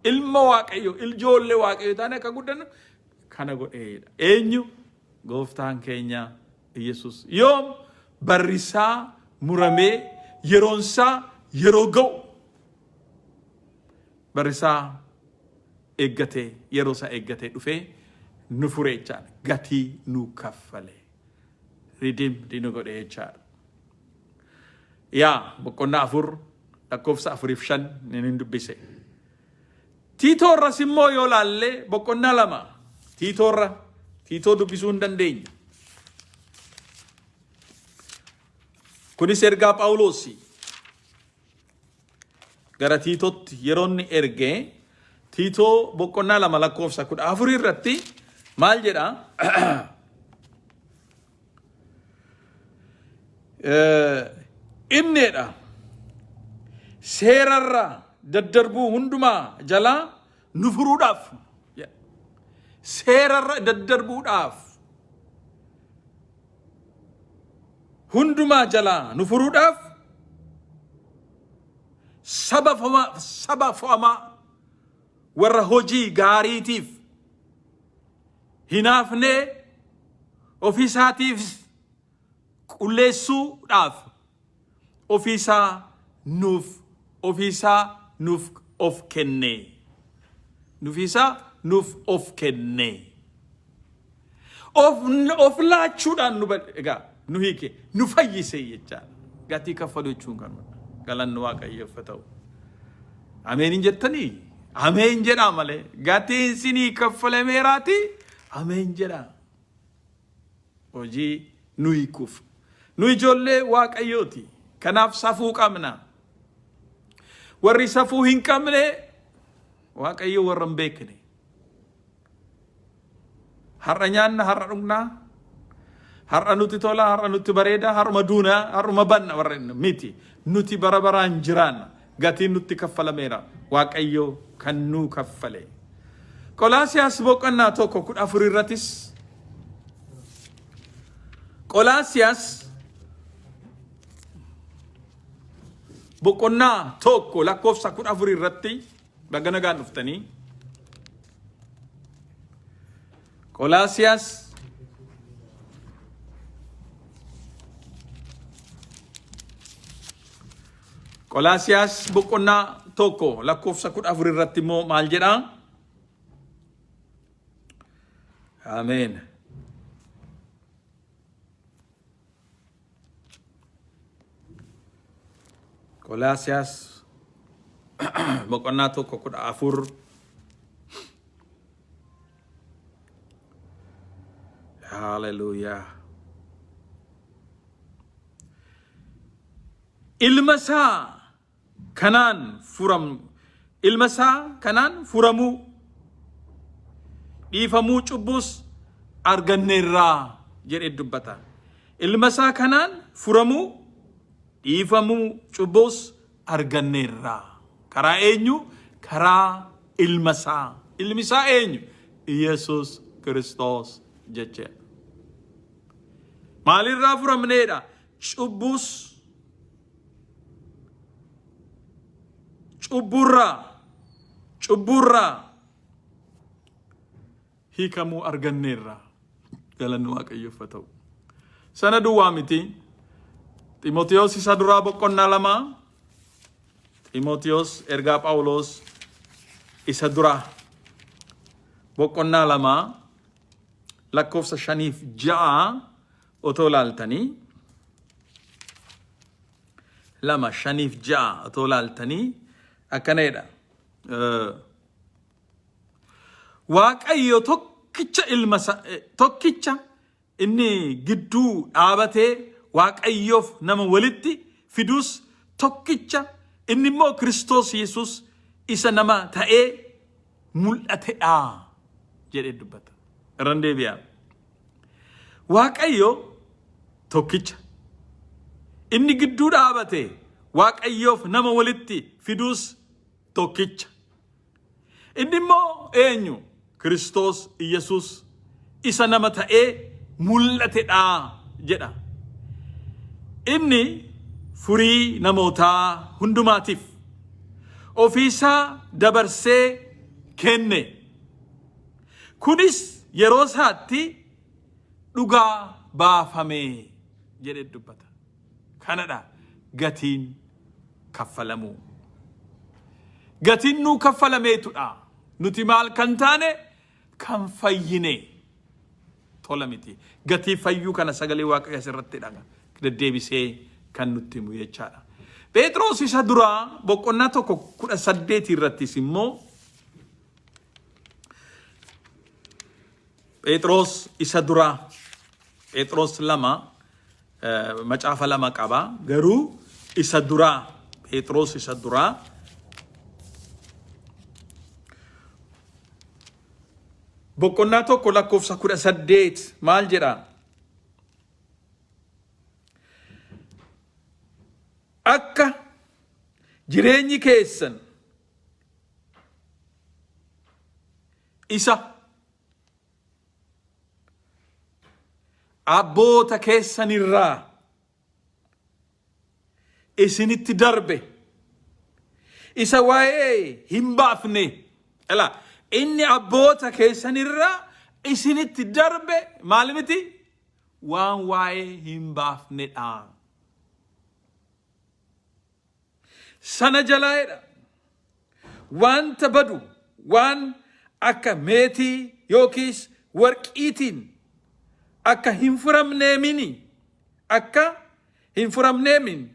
Ilma Waaqayyoo, ijoollee Waaqayyoo taanee akka guddannu kana godheedha. Eenyu? Gooftaan keenya Yesuus. Yoom barrisaa muramee yeroonsaa yeroo ga'u barrisaa eeggatee yeroo isaa eeggatee dhufee nu fure jechaadha. Gatii nu kaffale. Redeemed nu godhe jechaadha. Yaa boqonnaa 4 lakkoofsa 4 fi 5 ni dubbise. Tiitoo irras immoo yoo laalle boqonnaa 2 Tiitoo irra Tiitoo dubbisuu hin dandeenya. Kunis ergaa Phaawulosi. Gara Tiitootti yeroo inni erge Tiitoo boqonnaa 2 lakkoofsa 14 irratti maal jedha? Inneedha seerarraa daddarbuu hundumaa jalaa nu furuudhaaf jedha. Seerarra daddarbuudhaaf hundumaa jalaa nu furuudhaaf saba fo'amaa saba fo'amaa warra hojii gaariitiif hinaafnee ofiisaatiif qulleessuudhaaf ofiisaa nuuf ofiisaa nuuf of kenne. Nufiisaa nuuf of kenne. Of, of laachuudhaan nu bad- egaa nu hiike nu fayyise jechaadha. Gatii kaffalu jechuun kanuma. Galanni Waaqayyoof haa ta'u. Ameen hin jettanii? Ameen jedhaa malee. Gatiin sinii kaffalameeraati. Ameen jedhaa. Hojii nu hiikuuf. Nu ijoollee Waaqayyooti. Kanaaf safuu qabna. Warri safuu hin qabne Waaqayyo warra hin beekne. Har'a nyaanna, har'a dhugnaa, har'a nutti tola, har'a nutti bareeda, har'uma duuna, har'uma banna warra inni miti. Nuti bara baraan jiraanna. Gatiin nutti kaffalameera. Waaqayyo kan nuu kaffale. Qolaasiyaas boqonnaa 1 14 irrattis Qolaasiyaas boqonnaa 1 lakkoofsa 14 irratti baga nagaan dhuftanii Qolaasiyaas Qolaasiyaas boqonnaa 1 lakkoofsa 14 irratti immoo maal jedhaa? Ameen. Qolaasiyaas boqonnaa 1 14. Haleluuyaa. Ilma isaa kanaan furam ilma isaa kanaan furamuu dhiifamuu cubbuus arganneerraa jedhee dubbata. Ilma isaa kanaan furamuu dhiifamuu cubbuus arganneerraa. Karaa eenyu? Karaa ilma isaa. Ilmi isaa eenyu? Yesuus Kiristoos jechuudha. Maalirraa furamneedha? Cubbuus cubburraa cubburraa hiikamuu arganneerra. Galanni Waaqayyoof haa ta'u. Sana duwwaa miti. Ximotewoos isa duraa boqonnaa 2 Ximotewoos ergaa Phaawulos isa duraa boqonnaa 2 lakkoofsa 5f 6 otoo laaltanii 2 5f 6 otoo laaltanii akkana jedha. Waaqayyo tokkicha ilma tokkicha inni gidduu dhaabatee Waaqayyoof nama walitti fidus tokkicha inni immoo Kiristoos Yesuus isa nama ta'ee mul'atedha jedhee dubbata. Irran deebi'a. Waaqayyo tokkicha inni gidduu dhaabate Waaqayyoof nama walitti fiduus tokkicha. Inni immoo eenyu? Kiristoos Iyyasuus isa nama ta'ee mul'atedha jedha. Inni furii namootaa hundumaatiif ofiisaa dabarsee kenne. Kunis yeroo isaatti dhugaa baafame jedhee dubbata. Kanadha gatiin kaffalamuu. Gatiin nuu kaffalameetudha. Nuti maal kan taane kan fayyine. Tola miti. Gatii fayyuu kana sagalee Waaqayyo asirratti dhaga. Deddeebisee kan nutti himu jechaadha. Phexros isa duraa boqonnaa 1 18 irrattis immoo Phexros isa duraa Phexros 2 macaafa 2 qaba garuu isa duraa Phexros isa duraa boqonnaa 1 lakkoofsa 18 maal jedha? Akka jireenyi keessan isa abboota keessanirraa isinitti darbe isa waa'ee hin baafne ela inni abboota keessanirraa isinitti darbe maal miti waan waa'ee hin baafnedha. Sana jalaa jedha. Wanta badu waan akka meetii yookiis warqiitiin akka hin furamneemini akka hin furamneemin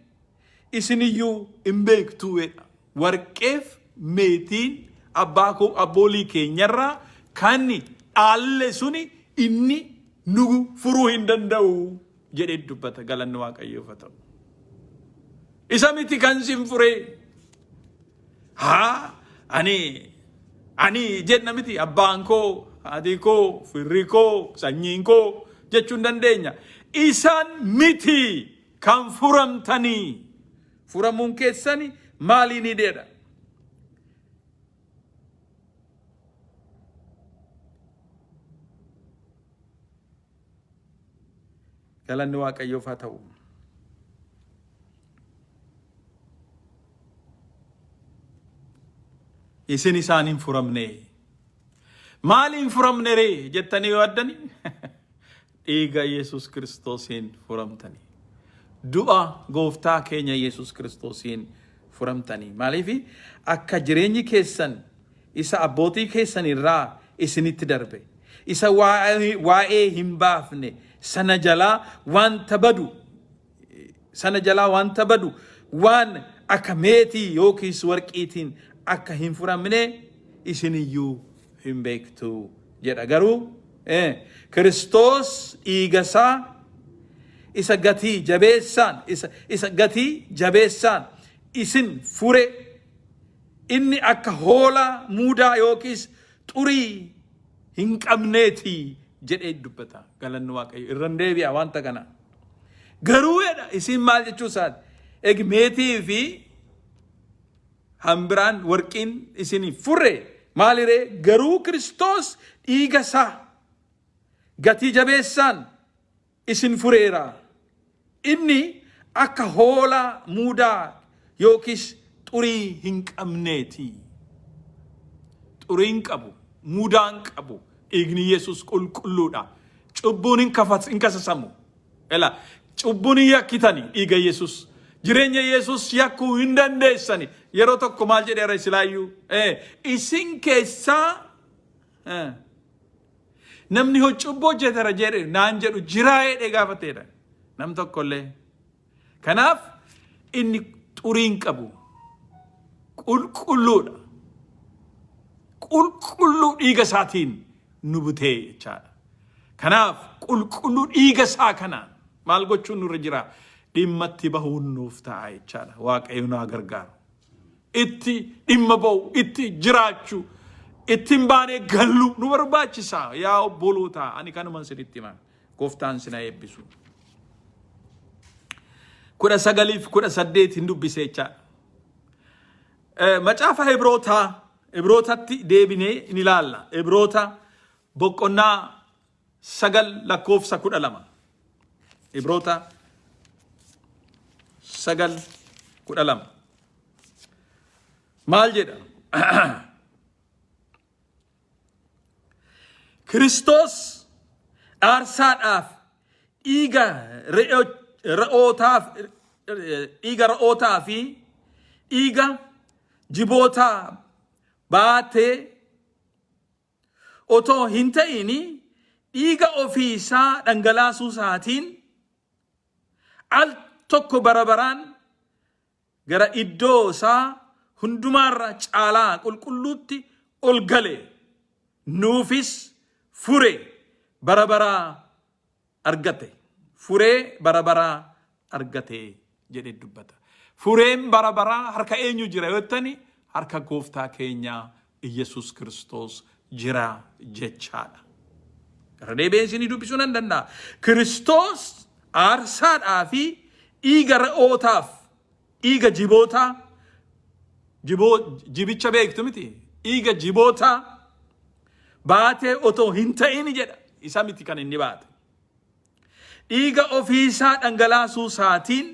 isiniyyuu hin beektuu jedha. Warqeef meetiin abbaa koo abboolii keenyarraa kan dhaalle suni inni nu furuu hin danda'u jedhee dubbata galanni Waaqayyoof haa ta'u. Isa miti kan sin furee. Haa ani ani jenna miti abbaan koo haati koo firri koo sanyiin koo jechuu hin dandeenya. Isaan miti kan furamtanii. Furamuun keessani maaliini jedha. Galanni Waaqayyoof haa ta'u. Isin isaan hin furamne. Maaliin furamne ree jettanii yoo addani dhiiga Yesuus Kiristoosiin furamtanii. Du'a gooftaa keenya Yesuus Kiristoosiin furamtanii. Maaliif akka jireenyi keessan isa abbootii keessan irraa isinitti darbe, isa waa'ee hin baafne sana jalaa wanta badu sana jalaa wanta badu waan akka meetii yookiis warqiitiin akka hin furamne isiniyyuu hin beektu jedha. Garuu Kiristoos dhiiga isaa isa gatii jabeessaan isa, isa gatii jabeessaan isin fure Inni akka hoolaa muudaa yookiis xurii hin qabneeti jedhee dubbata. Galanni Waaqayyo irra hin deebi'a wanta kana. Garuu jedha isin maal jechuu isaati? Egi meetii fi hambiraan warqiin isin furre maaliree garuu Kiristoos dhiiga isaa gatii jabeessaan isin fureera. Inni akka hoolaa muudaa yookiis xurii hin qabneeti. Xurii hin qabu, muudaa hin qabu. Dhiigni Yesuus qulqulluudha. Cubbuun hin kasasamu. Ela cubbuun hin yakkitani dhiiga Yesuus. Jireenya Yesuus yakkuu hin dandeessani. Yeroo tokko maal jedheera isilaayyuu? Isin keessaa namni cubbuu hojjetera jedhe naan jedhu jiraa jedhee gaafateedha. Nam tokkollee. Kanaaf inni xurii hin qabu. Qulqulluudha. Qulqulluu dhiiga isaatiin nu butee jechaadha. Kanaaf qulqulluu dhiiga isaa kanaan maal gochuun nurra jira? Dhimma itti bahuun nuuf ta'a jechaadha. Waaqayyo nu haa gargaaru. Itti dhimma ba'u, itti jiraachuu, ittiin baanee gallu nu barbaachisa. Yaa obboloota, ani kanuman isinitti hima. Gooftaan sin haa eebbisu. 19 fi 18 hin dubbise jechaadha. Macaafa Ibrootaa Ibrootatti deebinee in ilaalla. Ibroota boqonnaa 9 lakkoofsa 12. Ibroota 9 12. Maal jedha? Kiristoos aarsaadhaaf dhiiga re'ootaaf dhiiga re'ootaa fi dhiiga jibootaa baatee otoo hin ta'in dhiiga ofii isaa dhangalaasuu isaatiin al tokko bara baraan gara iddoo isaa hundumaarra caalaa qulqulluutti ol gale, nuufis fure bara baraa argate. Furee bara baraa argate jedhee dubbata. Fureen bara baraa harka eenyu jira yoo jettani harka gooftaa keenyaa Iyyasuus Kiristoos jira jechaadha. Irra deebi'ee isinii dubbisuu nan danda'a. Kiristoos aarsaadhaa fi dhiiga re'ootaaf dhiiga jibootaa jiboo jibicha beektu miti dhiiga jibootaa baatee otoo hin ta'in jedha isa miti kan inni baate. Dhiiga ofiisaa dhangalaasuu isaatiin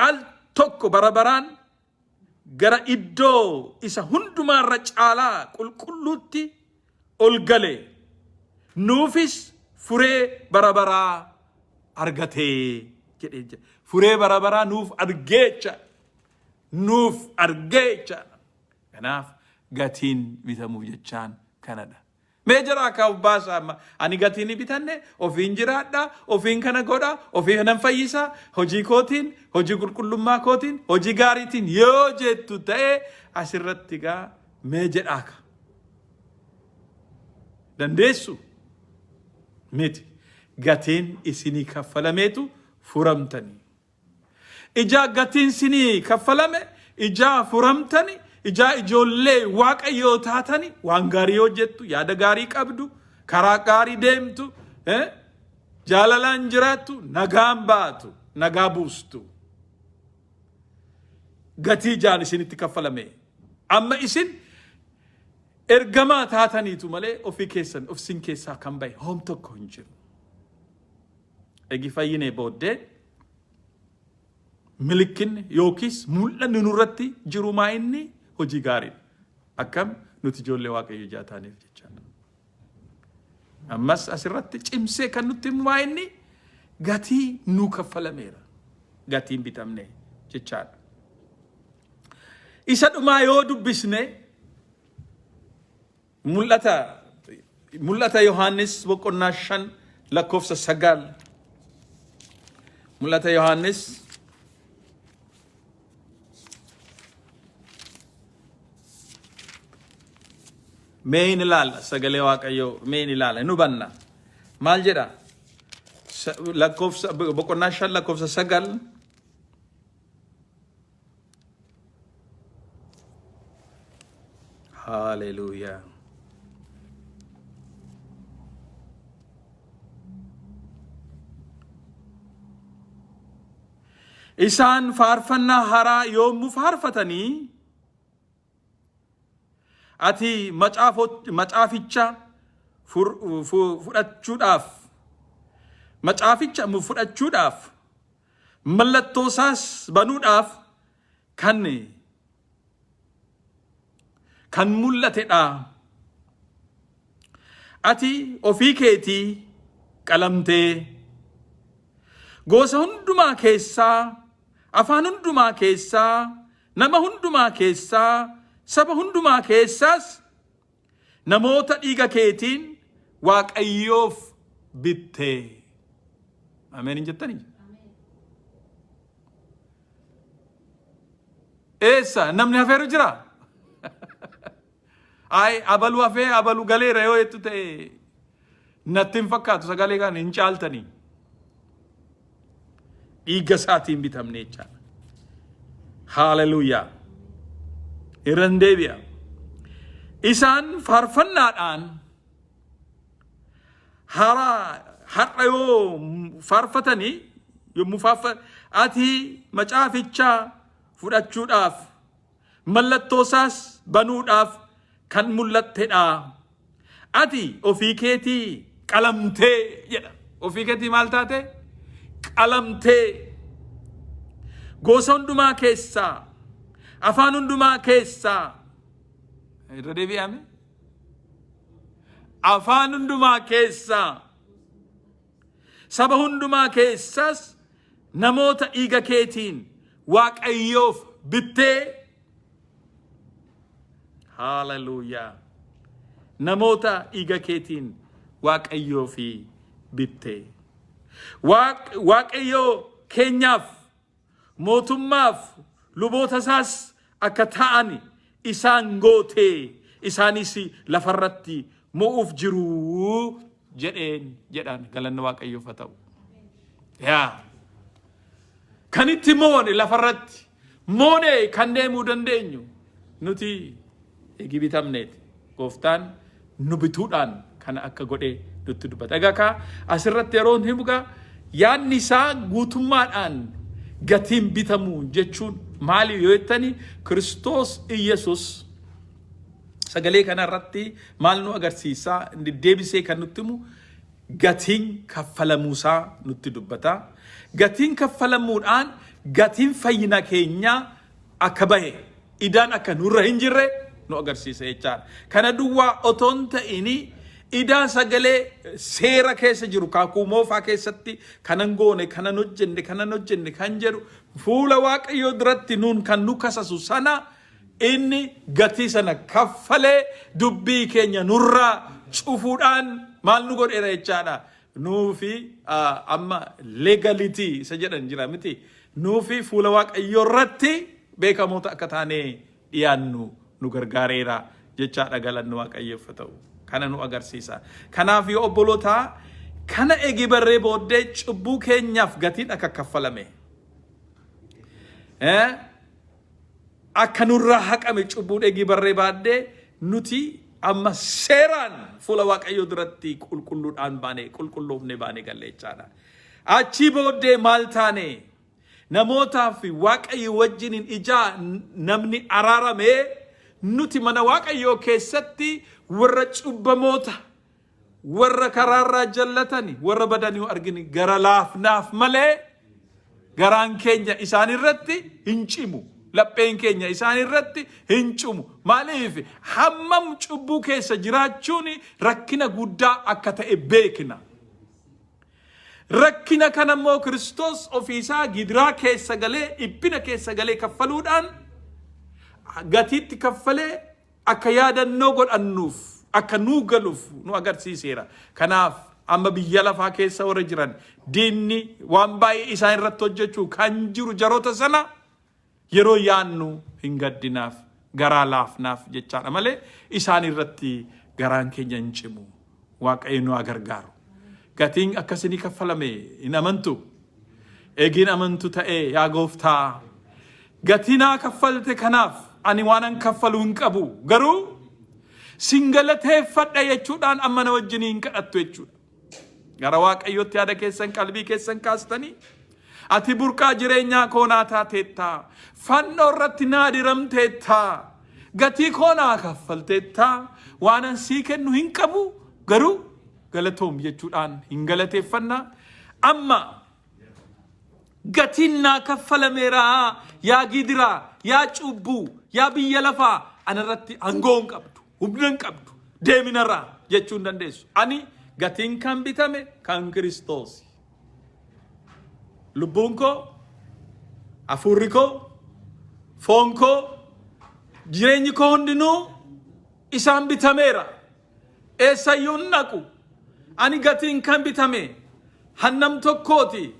al tokko bara baraan gara iddoo isa hundumaarra caalaa qulqulluutti ol gale, nuufis furee bara baraa argate jedhee jira. Furee bara baraa nuuf argee jecha. Nuuf argee jecha. Kanaaf gatiin bitamuuf jechaan kanadha. Mee jiraa akka of baasa amma. Ani gatii ni bitanne, ofiin jiraadha, ofiin kana godha, ofii kanan fayyisa, hojii kootiin, hojii qulqullummaa kootiin, hojii gaariitiin yoo jettu ta'e asirratti gaa mee jedhaa ka. Dandeessu? Miti. Gatiin isinii kaffalameetu furamtanii. Ijaa gatiin sinii kaffalame, ijaa furamtani, ijaa ijoollee waaqayyoo taatani, waan gaarii hojjettu, yaada gaarii qabdu, karaa gaarii deemtu, jaalalaan jiraattu, nagaan baatu, nagaa buustu. Gatii ijaan isinitti kaffalame. Amma isin ergamaa taataniitu malee ofii keessan of sin keessaa kan bahe hoom tokko hin jiru. Egi fayyinee booddee milikkinni yookiis mul'anni nurratti jiru maa inni hojii gaariidha. Akkam nuti ijoollee Waaqayyo ijaa taaneef jechaadha. Ammas asirratti cimsee kan nutti himu maa inni gatii nuu kaffalameera. Gatiin bitamne jechaadha. Isa dhumaa yoo dubbisne Mul'ata Mul'ata Yohaannis boqonnaa 5 lakkoofsa 9. Mul'ata Yohaannis mee hin ilaalla sagalee Waaqayyoo mee hin ilaalla hin hubanna. Maal jedha? Lakkoofsa boqonnaa 5 lakkoofsa 9. Haleluuyaa. Isaan faarfannaa haaraa yommuu faarfatanii ati macaaficha fudhachuudhaaf macaaficha fudhachuudhaaf mallattoo isaas banuudhaaf kan mul'atedha. Ati ofii keetii qalamtee gosa hundumaa keessaa afaan hundumaa keessaa, nama hundumaa keessaa, saba hundumaa keessaas namoota dhiiga keetiin Waaqayyoof bitte. Ameen hin jettanii? Eessa namni hafeeru jira? Ayi abalu hafee abalu galeera yoo jettu ta'e natti hin fakkaatu sagalee kana hin caaltanii. Dhiiga isaatiin bitamne jechaadha. Haaleluyyaa. Irran deebi'a. Isaan faarfannaadhaan hara har'a yoo faarfatanii yommuu faarfa ati macaaficha fudhachuudhaaf mallattoo isaas banuudhaaf kan mul'attedha. Ati ofii keetii qalamtee jedha. Ofii keetii maal taate? Qalamtee. Gosa hundumaa keessaa, afaan hundumaa keessaa. Irra deebi'ame. Afaan hundumaa keessaa, saba hundumaa keessaas namoota dhiiga keetiin Waaqayyoof bittee. Haaleluyyaa. Namoota dhiiga keetiin Waaqayyoof bittee. Waaqayyoo keenyaaf mootummaaf luboota isaas akka ta'an isaan gootee isaanis lafarratti mo'uuf jiru jedheen jedhaan galanni Waaqayyoof haa ta'u. Yaa kan itti moone lafarratti moonee kan deemuu dandeenyu nuti eegi bitamneeti. Gooftaan nu bituudhaan kana akka godhe nutti dubbata. Egaa kaa asirratti yeroo himu gaa yaadni isaa guutummaadhaan gatiin bitamu jechuun maali yoo jettani Kiristoos Iyyasuus sagalee kanarratti maal nu agarsiisa deddeebisee kan nutti himu gatiin kaffalamuusaa nutti dubbata. Gatiin kaffalamuudhaan gatiin fayyina keenyaa akka bahe idaan akka nurra hin jirre nu agarsiisa jechaadha. Kana duwwaa otoo hin ta'in idaan sagalee seera keessa jiru kakuu moofaa keessatti kanan goone kanan hojjenne kanan hojjenne kan jedhu fuula Waaqayyoo duratti nuun kan nu kasasu sana inni gatii sana kaffalee dubbii keenya nurraa cufuudhaan maal nu godheera jechaadha. Nuufi amma legality isa jedhan jira miti. Nuufi fuula Waaqayyoo irratti beekamoota akka taanee dhiyaannu nu gargaareera jechaadha galanni Waaqayyoof haa ta'u. Kana nu agarsiisa. Kanaaf yoo obbolootaa kana eegi barree booddee cubbuu keenyaaf gatiin akka kaffalame. Akka nurraa haqame cubbuun eegii barree baaddee nuti amma seeraan fuula Waaqayyoo duratti qulqulluudhaan baane qulqulloofne baane galle jechaadha. Achii booddee maal taane namootaa fi Waaqayyo wajjiniin ijaa namni araarame nuti mana Waaqayyoo keessatti warra cubbamoota warra karaarraa jallatani warra badanii yoo argine gara laafnaaf malee garaan keenya isaan irratti hin cimu. Lapheen keenya isaan irratti hin cimu. Maaliif hammam cubbuu keessa jiraachuun rakkina guddaa akka ta'e beekna. Rakkina kana immoo Kiristoos ofiisaa gidiraa keessa galee dhiphina keessa galee kaffaluudhaan gatiitti kaffalee akka yaadannoo godhannuuf akka nuu galuuf nu agarsiiseera. Kanaaf amma biyya lafaa keessa warra jiran diinni waan baay'ee isaan irratti hojjechuu kan jiru jaroota sana yeroo yaannu hin gaddinaaf garaa laafnaaf jechaadha malee isaan irratti garaan keenya hin cimu. Waaqayyo nu haa gargaaru. Gatiin akkasinii kaffalame hin amantu. Eegiin amantu ta'ee yaa gooftaa gatii naa kaffalte kanaaf ani waanan kaffalu hin qabu garuu sin galateeffadha jechuudhaan amma na wajjin hin kadhattu jechuudha. Gara Waaqayyootti yaada keessan qalbii keessan kaastanii ati burqaa jireenyaa koo naa taateetta fannoo irratti naa diramteetta gatii koo naa kaffalteetta waanan sii kennu hin qabu garuu galatoom jechuudhaan hin galateeffanna amma gatiin naa kaffalameera yaa gidiraa yaa cubbuu yaa biyya lafaa anarratti aangoo hin qabdu humna hin qabdu deeminarraa jechuu hin dandeessu ani gatiin kan bitame kan Kiristoos lubbuun koo Hafuurri koo, foon koo, jireenyi koo hundinuu isaan bitameera. Eessayyuu hin dhaqu. Ani gatiin kan bitame hannam tokkooti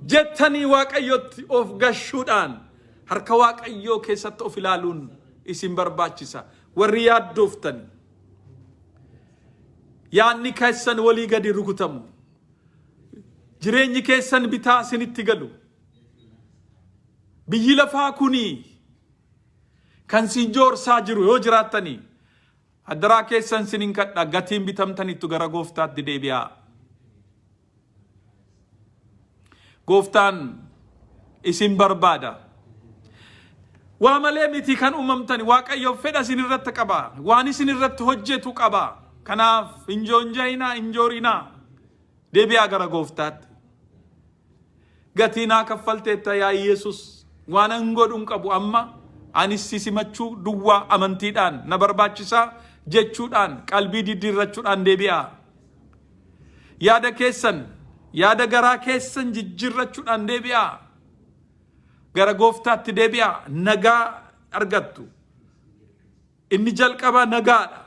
jettanii Waaqayyotti of gashuudhaan harka Waaqayyoo keessatti of ilaaluun isin barbaachisa. Warri yaaddooftani. Yaadni keessan walii gadi rukutamu. Jireenyi keessan bitaa isinitti galu. Biyyi lafaa kuni kan sin joorsaa jiru yoo jiraattanii addaraa keessan sinin kadha gatiin bitamtanittu gara gooftaatti deebi'aa. Gooftaan isin barbaada. Waa malee miti kan uumamtani Waaqayyo fedha isin irratti qaba. Waan isin irratti hojjetu qaba. Kanaaf hin joonja'inaa, hin joorinaa. Deebi'aa gara gooftaatti. Gatii naa kaffalteetta yaa Yesus. Waan an godhu hin qabu amma anis si simachuu duwwaa amantiidhaan na barbaachisaa jechuudhaan qalbii diddiirrachuudhaan deebi'aa. Yaada keessan, yaada garaa keessan jijjiirrachuudhaan deebi'aa. Gara gooftaatti deebi'aa. Nagaa argattu. Inni jalqabaa nagaadha.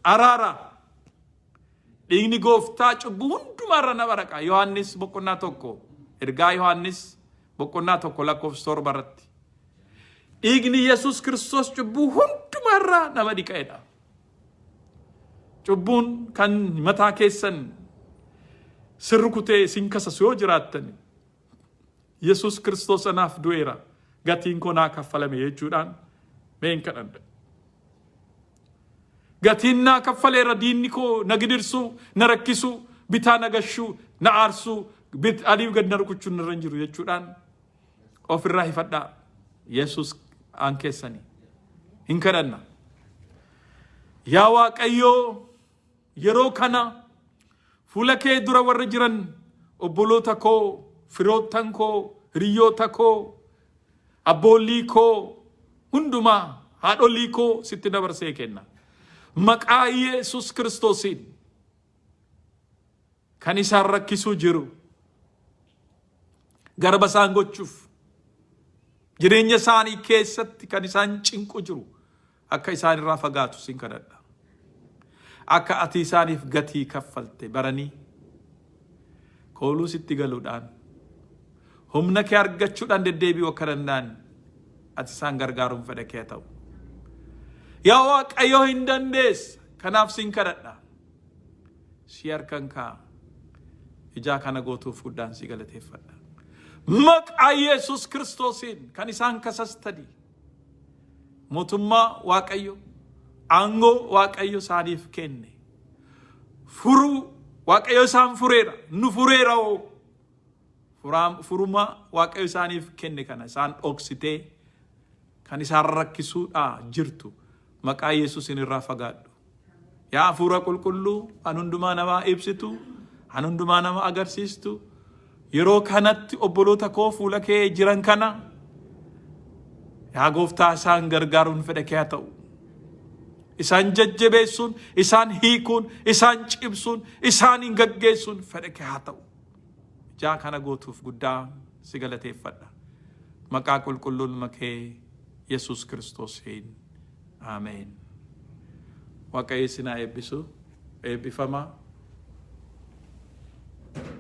Araara. Dhiigni gooftaa cubbuu hundumaarra nama raqa. Yohaannis boqonnaa 1. Ergaa Yohaannis boqonnaa 1 lakkoofsa 7 irratti. Dhiigni Yesuus Kiristoos cubbuu hundumaarraa nama dhiqa'edha. Cubbuun kan mataa keessan sin rukutee isin kasasu yoo jiraattan Yesuus Kiristoos anaaf du'eera gatiin koo naa kaffalame jechuudhaan mee hin kadhadha. Gatiin naa kaffaleera diinni koo na gidirsuu, na rakkisuu, bitaa na gashuu, na aarsuu, bit aliif gad na rukuchuun irra hin jiru jechuudhaan ofirraa hifadhaa. Yesuus aan keessanii. Hin kadhanna. Yaa Waaqayyoo yeroo kana fuula kee dura warra jiran obboloota koo, firoottan koo, hiriyoota koo, abboollii koo hundumaa haadholii koo sitti dabarsee kenna. Maqaa Yesuus Kiristoosiin kan isaan rakkisuu jiru garba isaan gochuuf jireenya isaanii keessatti kan isaan cinqu jiru akka isaan irraa fagaatu sin kadhadha. Akka ati isaaniif gatii kaffalte baranii kooluu sitti galuudhaan humna kee argachuudhaan deddeebi'uu akka danda'an ati isaan gargaaruun fedha kee haa ta'u. Yaa Waaqayyo hin dandeessa. Kanaaf sin kadhadha. Si harkan kaa'a. Ijaa kana gootuuf guddaan si galateeffadha. Maqaa Yesuus Kiristoosiin kan isaan kasastanii mootummaa Waaqayyo aangoo Waaqayyo isaaniif kenne furuu Waaqayyo isaan fureera nu fureera hoo furuma Waaqayyo isaaniif kenne kana isaan dhoksitee kan isaan rakkisuudhaa jirtu maqaa Yesuusin irraa fagaadhu. Yaa Hafuura Qulqulluu, kan hundumaa namaa ibsitu, kan hundumaa nama agarsiistu, yeroo kanatti obboloota koo fuula kee jiran kana, yaa gooftaa isaan gargaaruun fedha kee haa ta'u. Isaan jajjabeessuun, isaan hiikuun, isaan cimsuun, isaaniin gaggeessuun fedha kee haa ta'u. Ijaa kana gootuuf guddaa si galateeffadha. Maqaa qulqulluu ilma kee Yesuus Kiristoosiin. Ameen. Waaqayyo isin haa eebbisu. Eebbifamaa.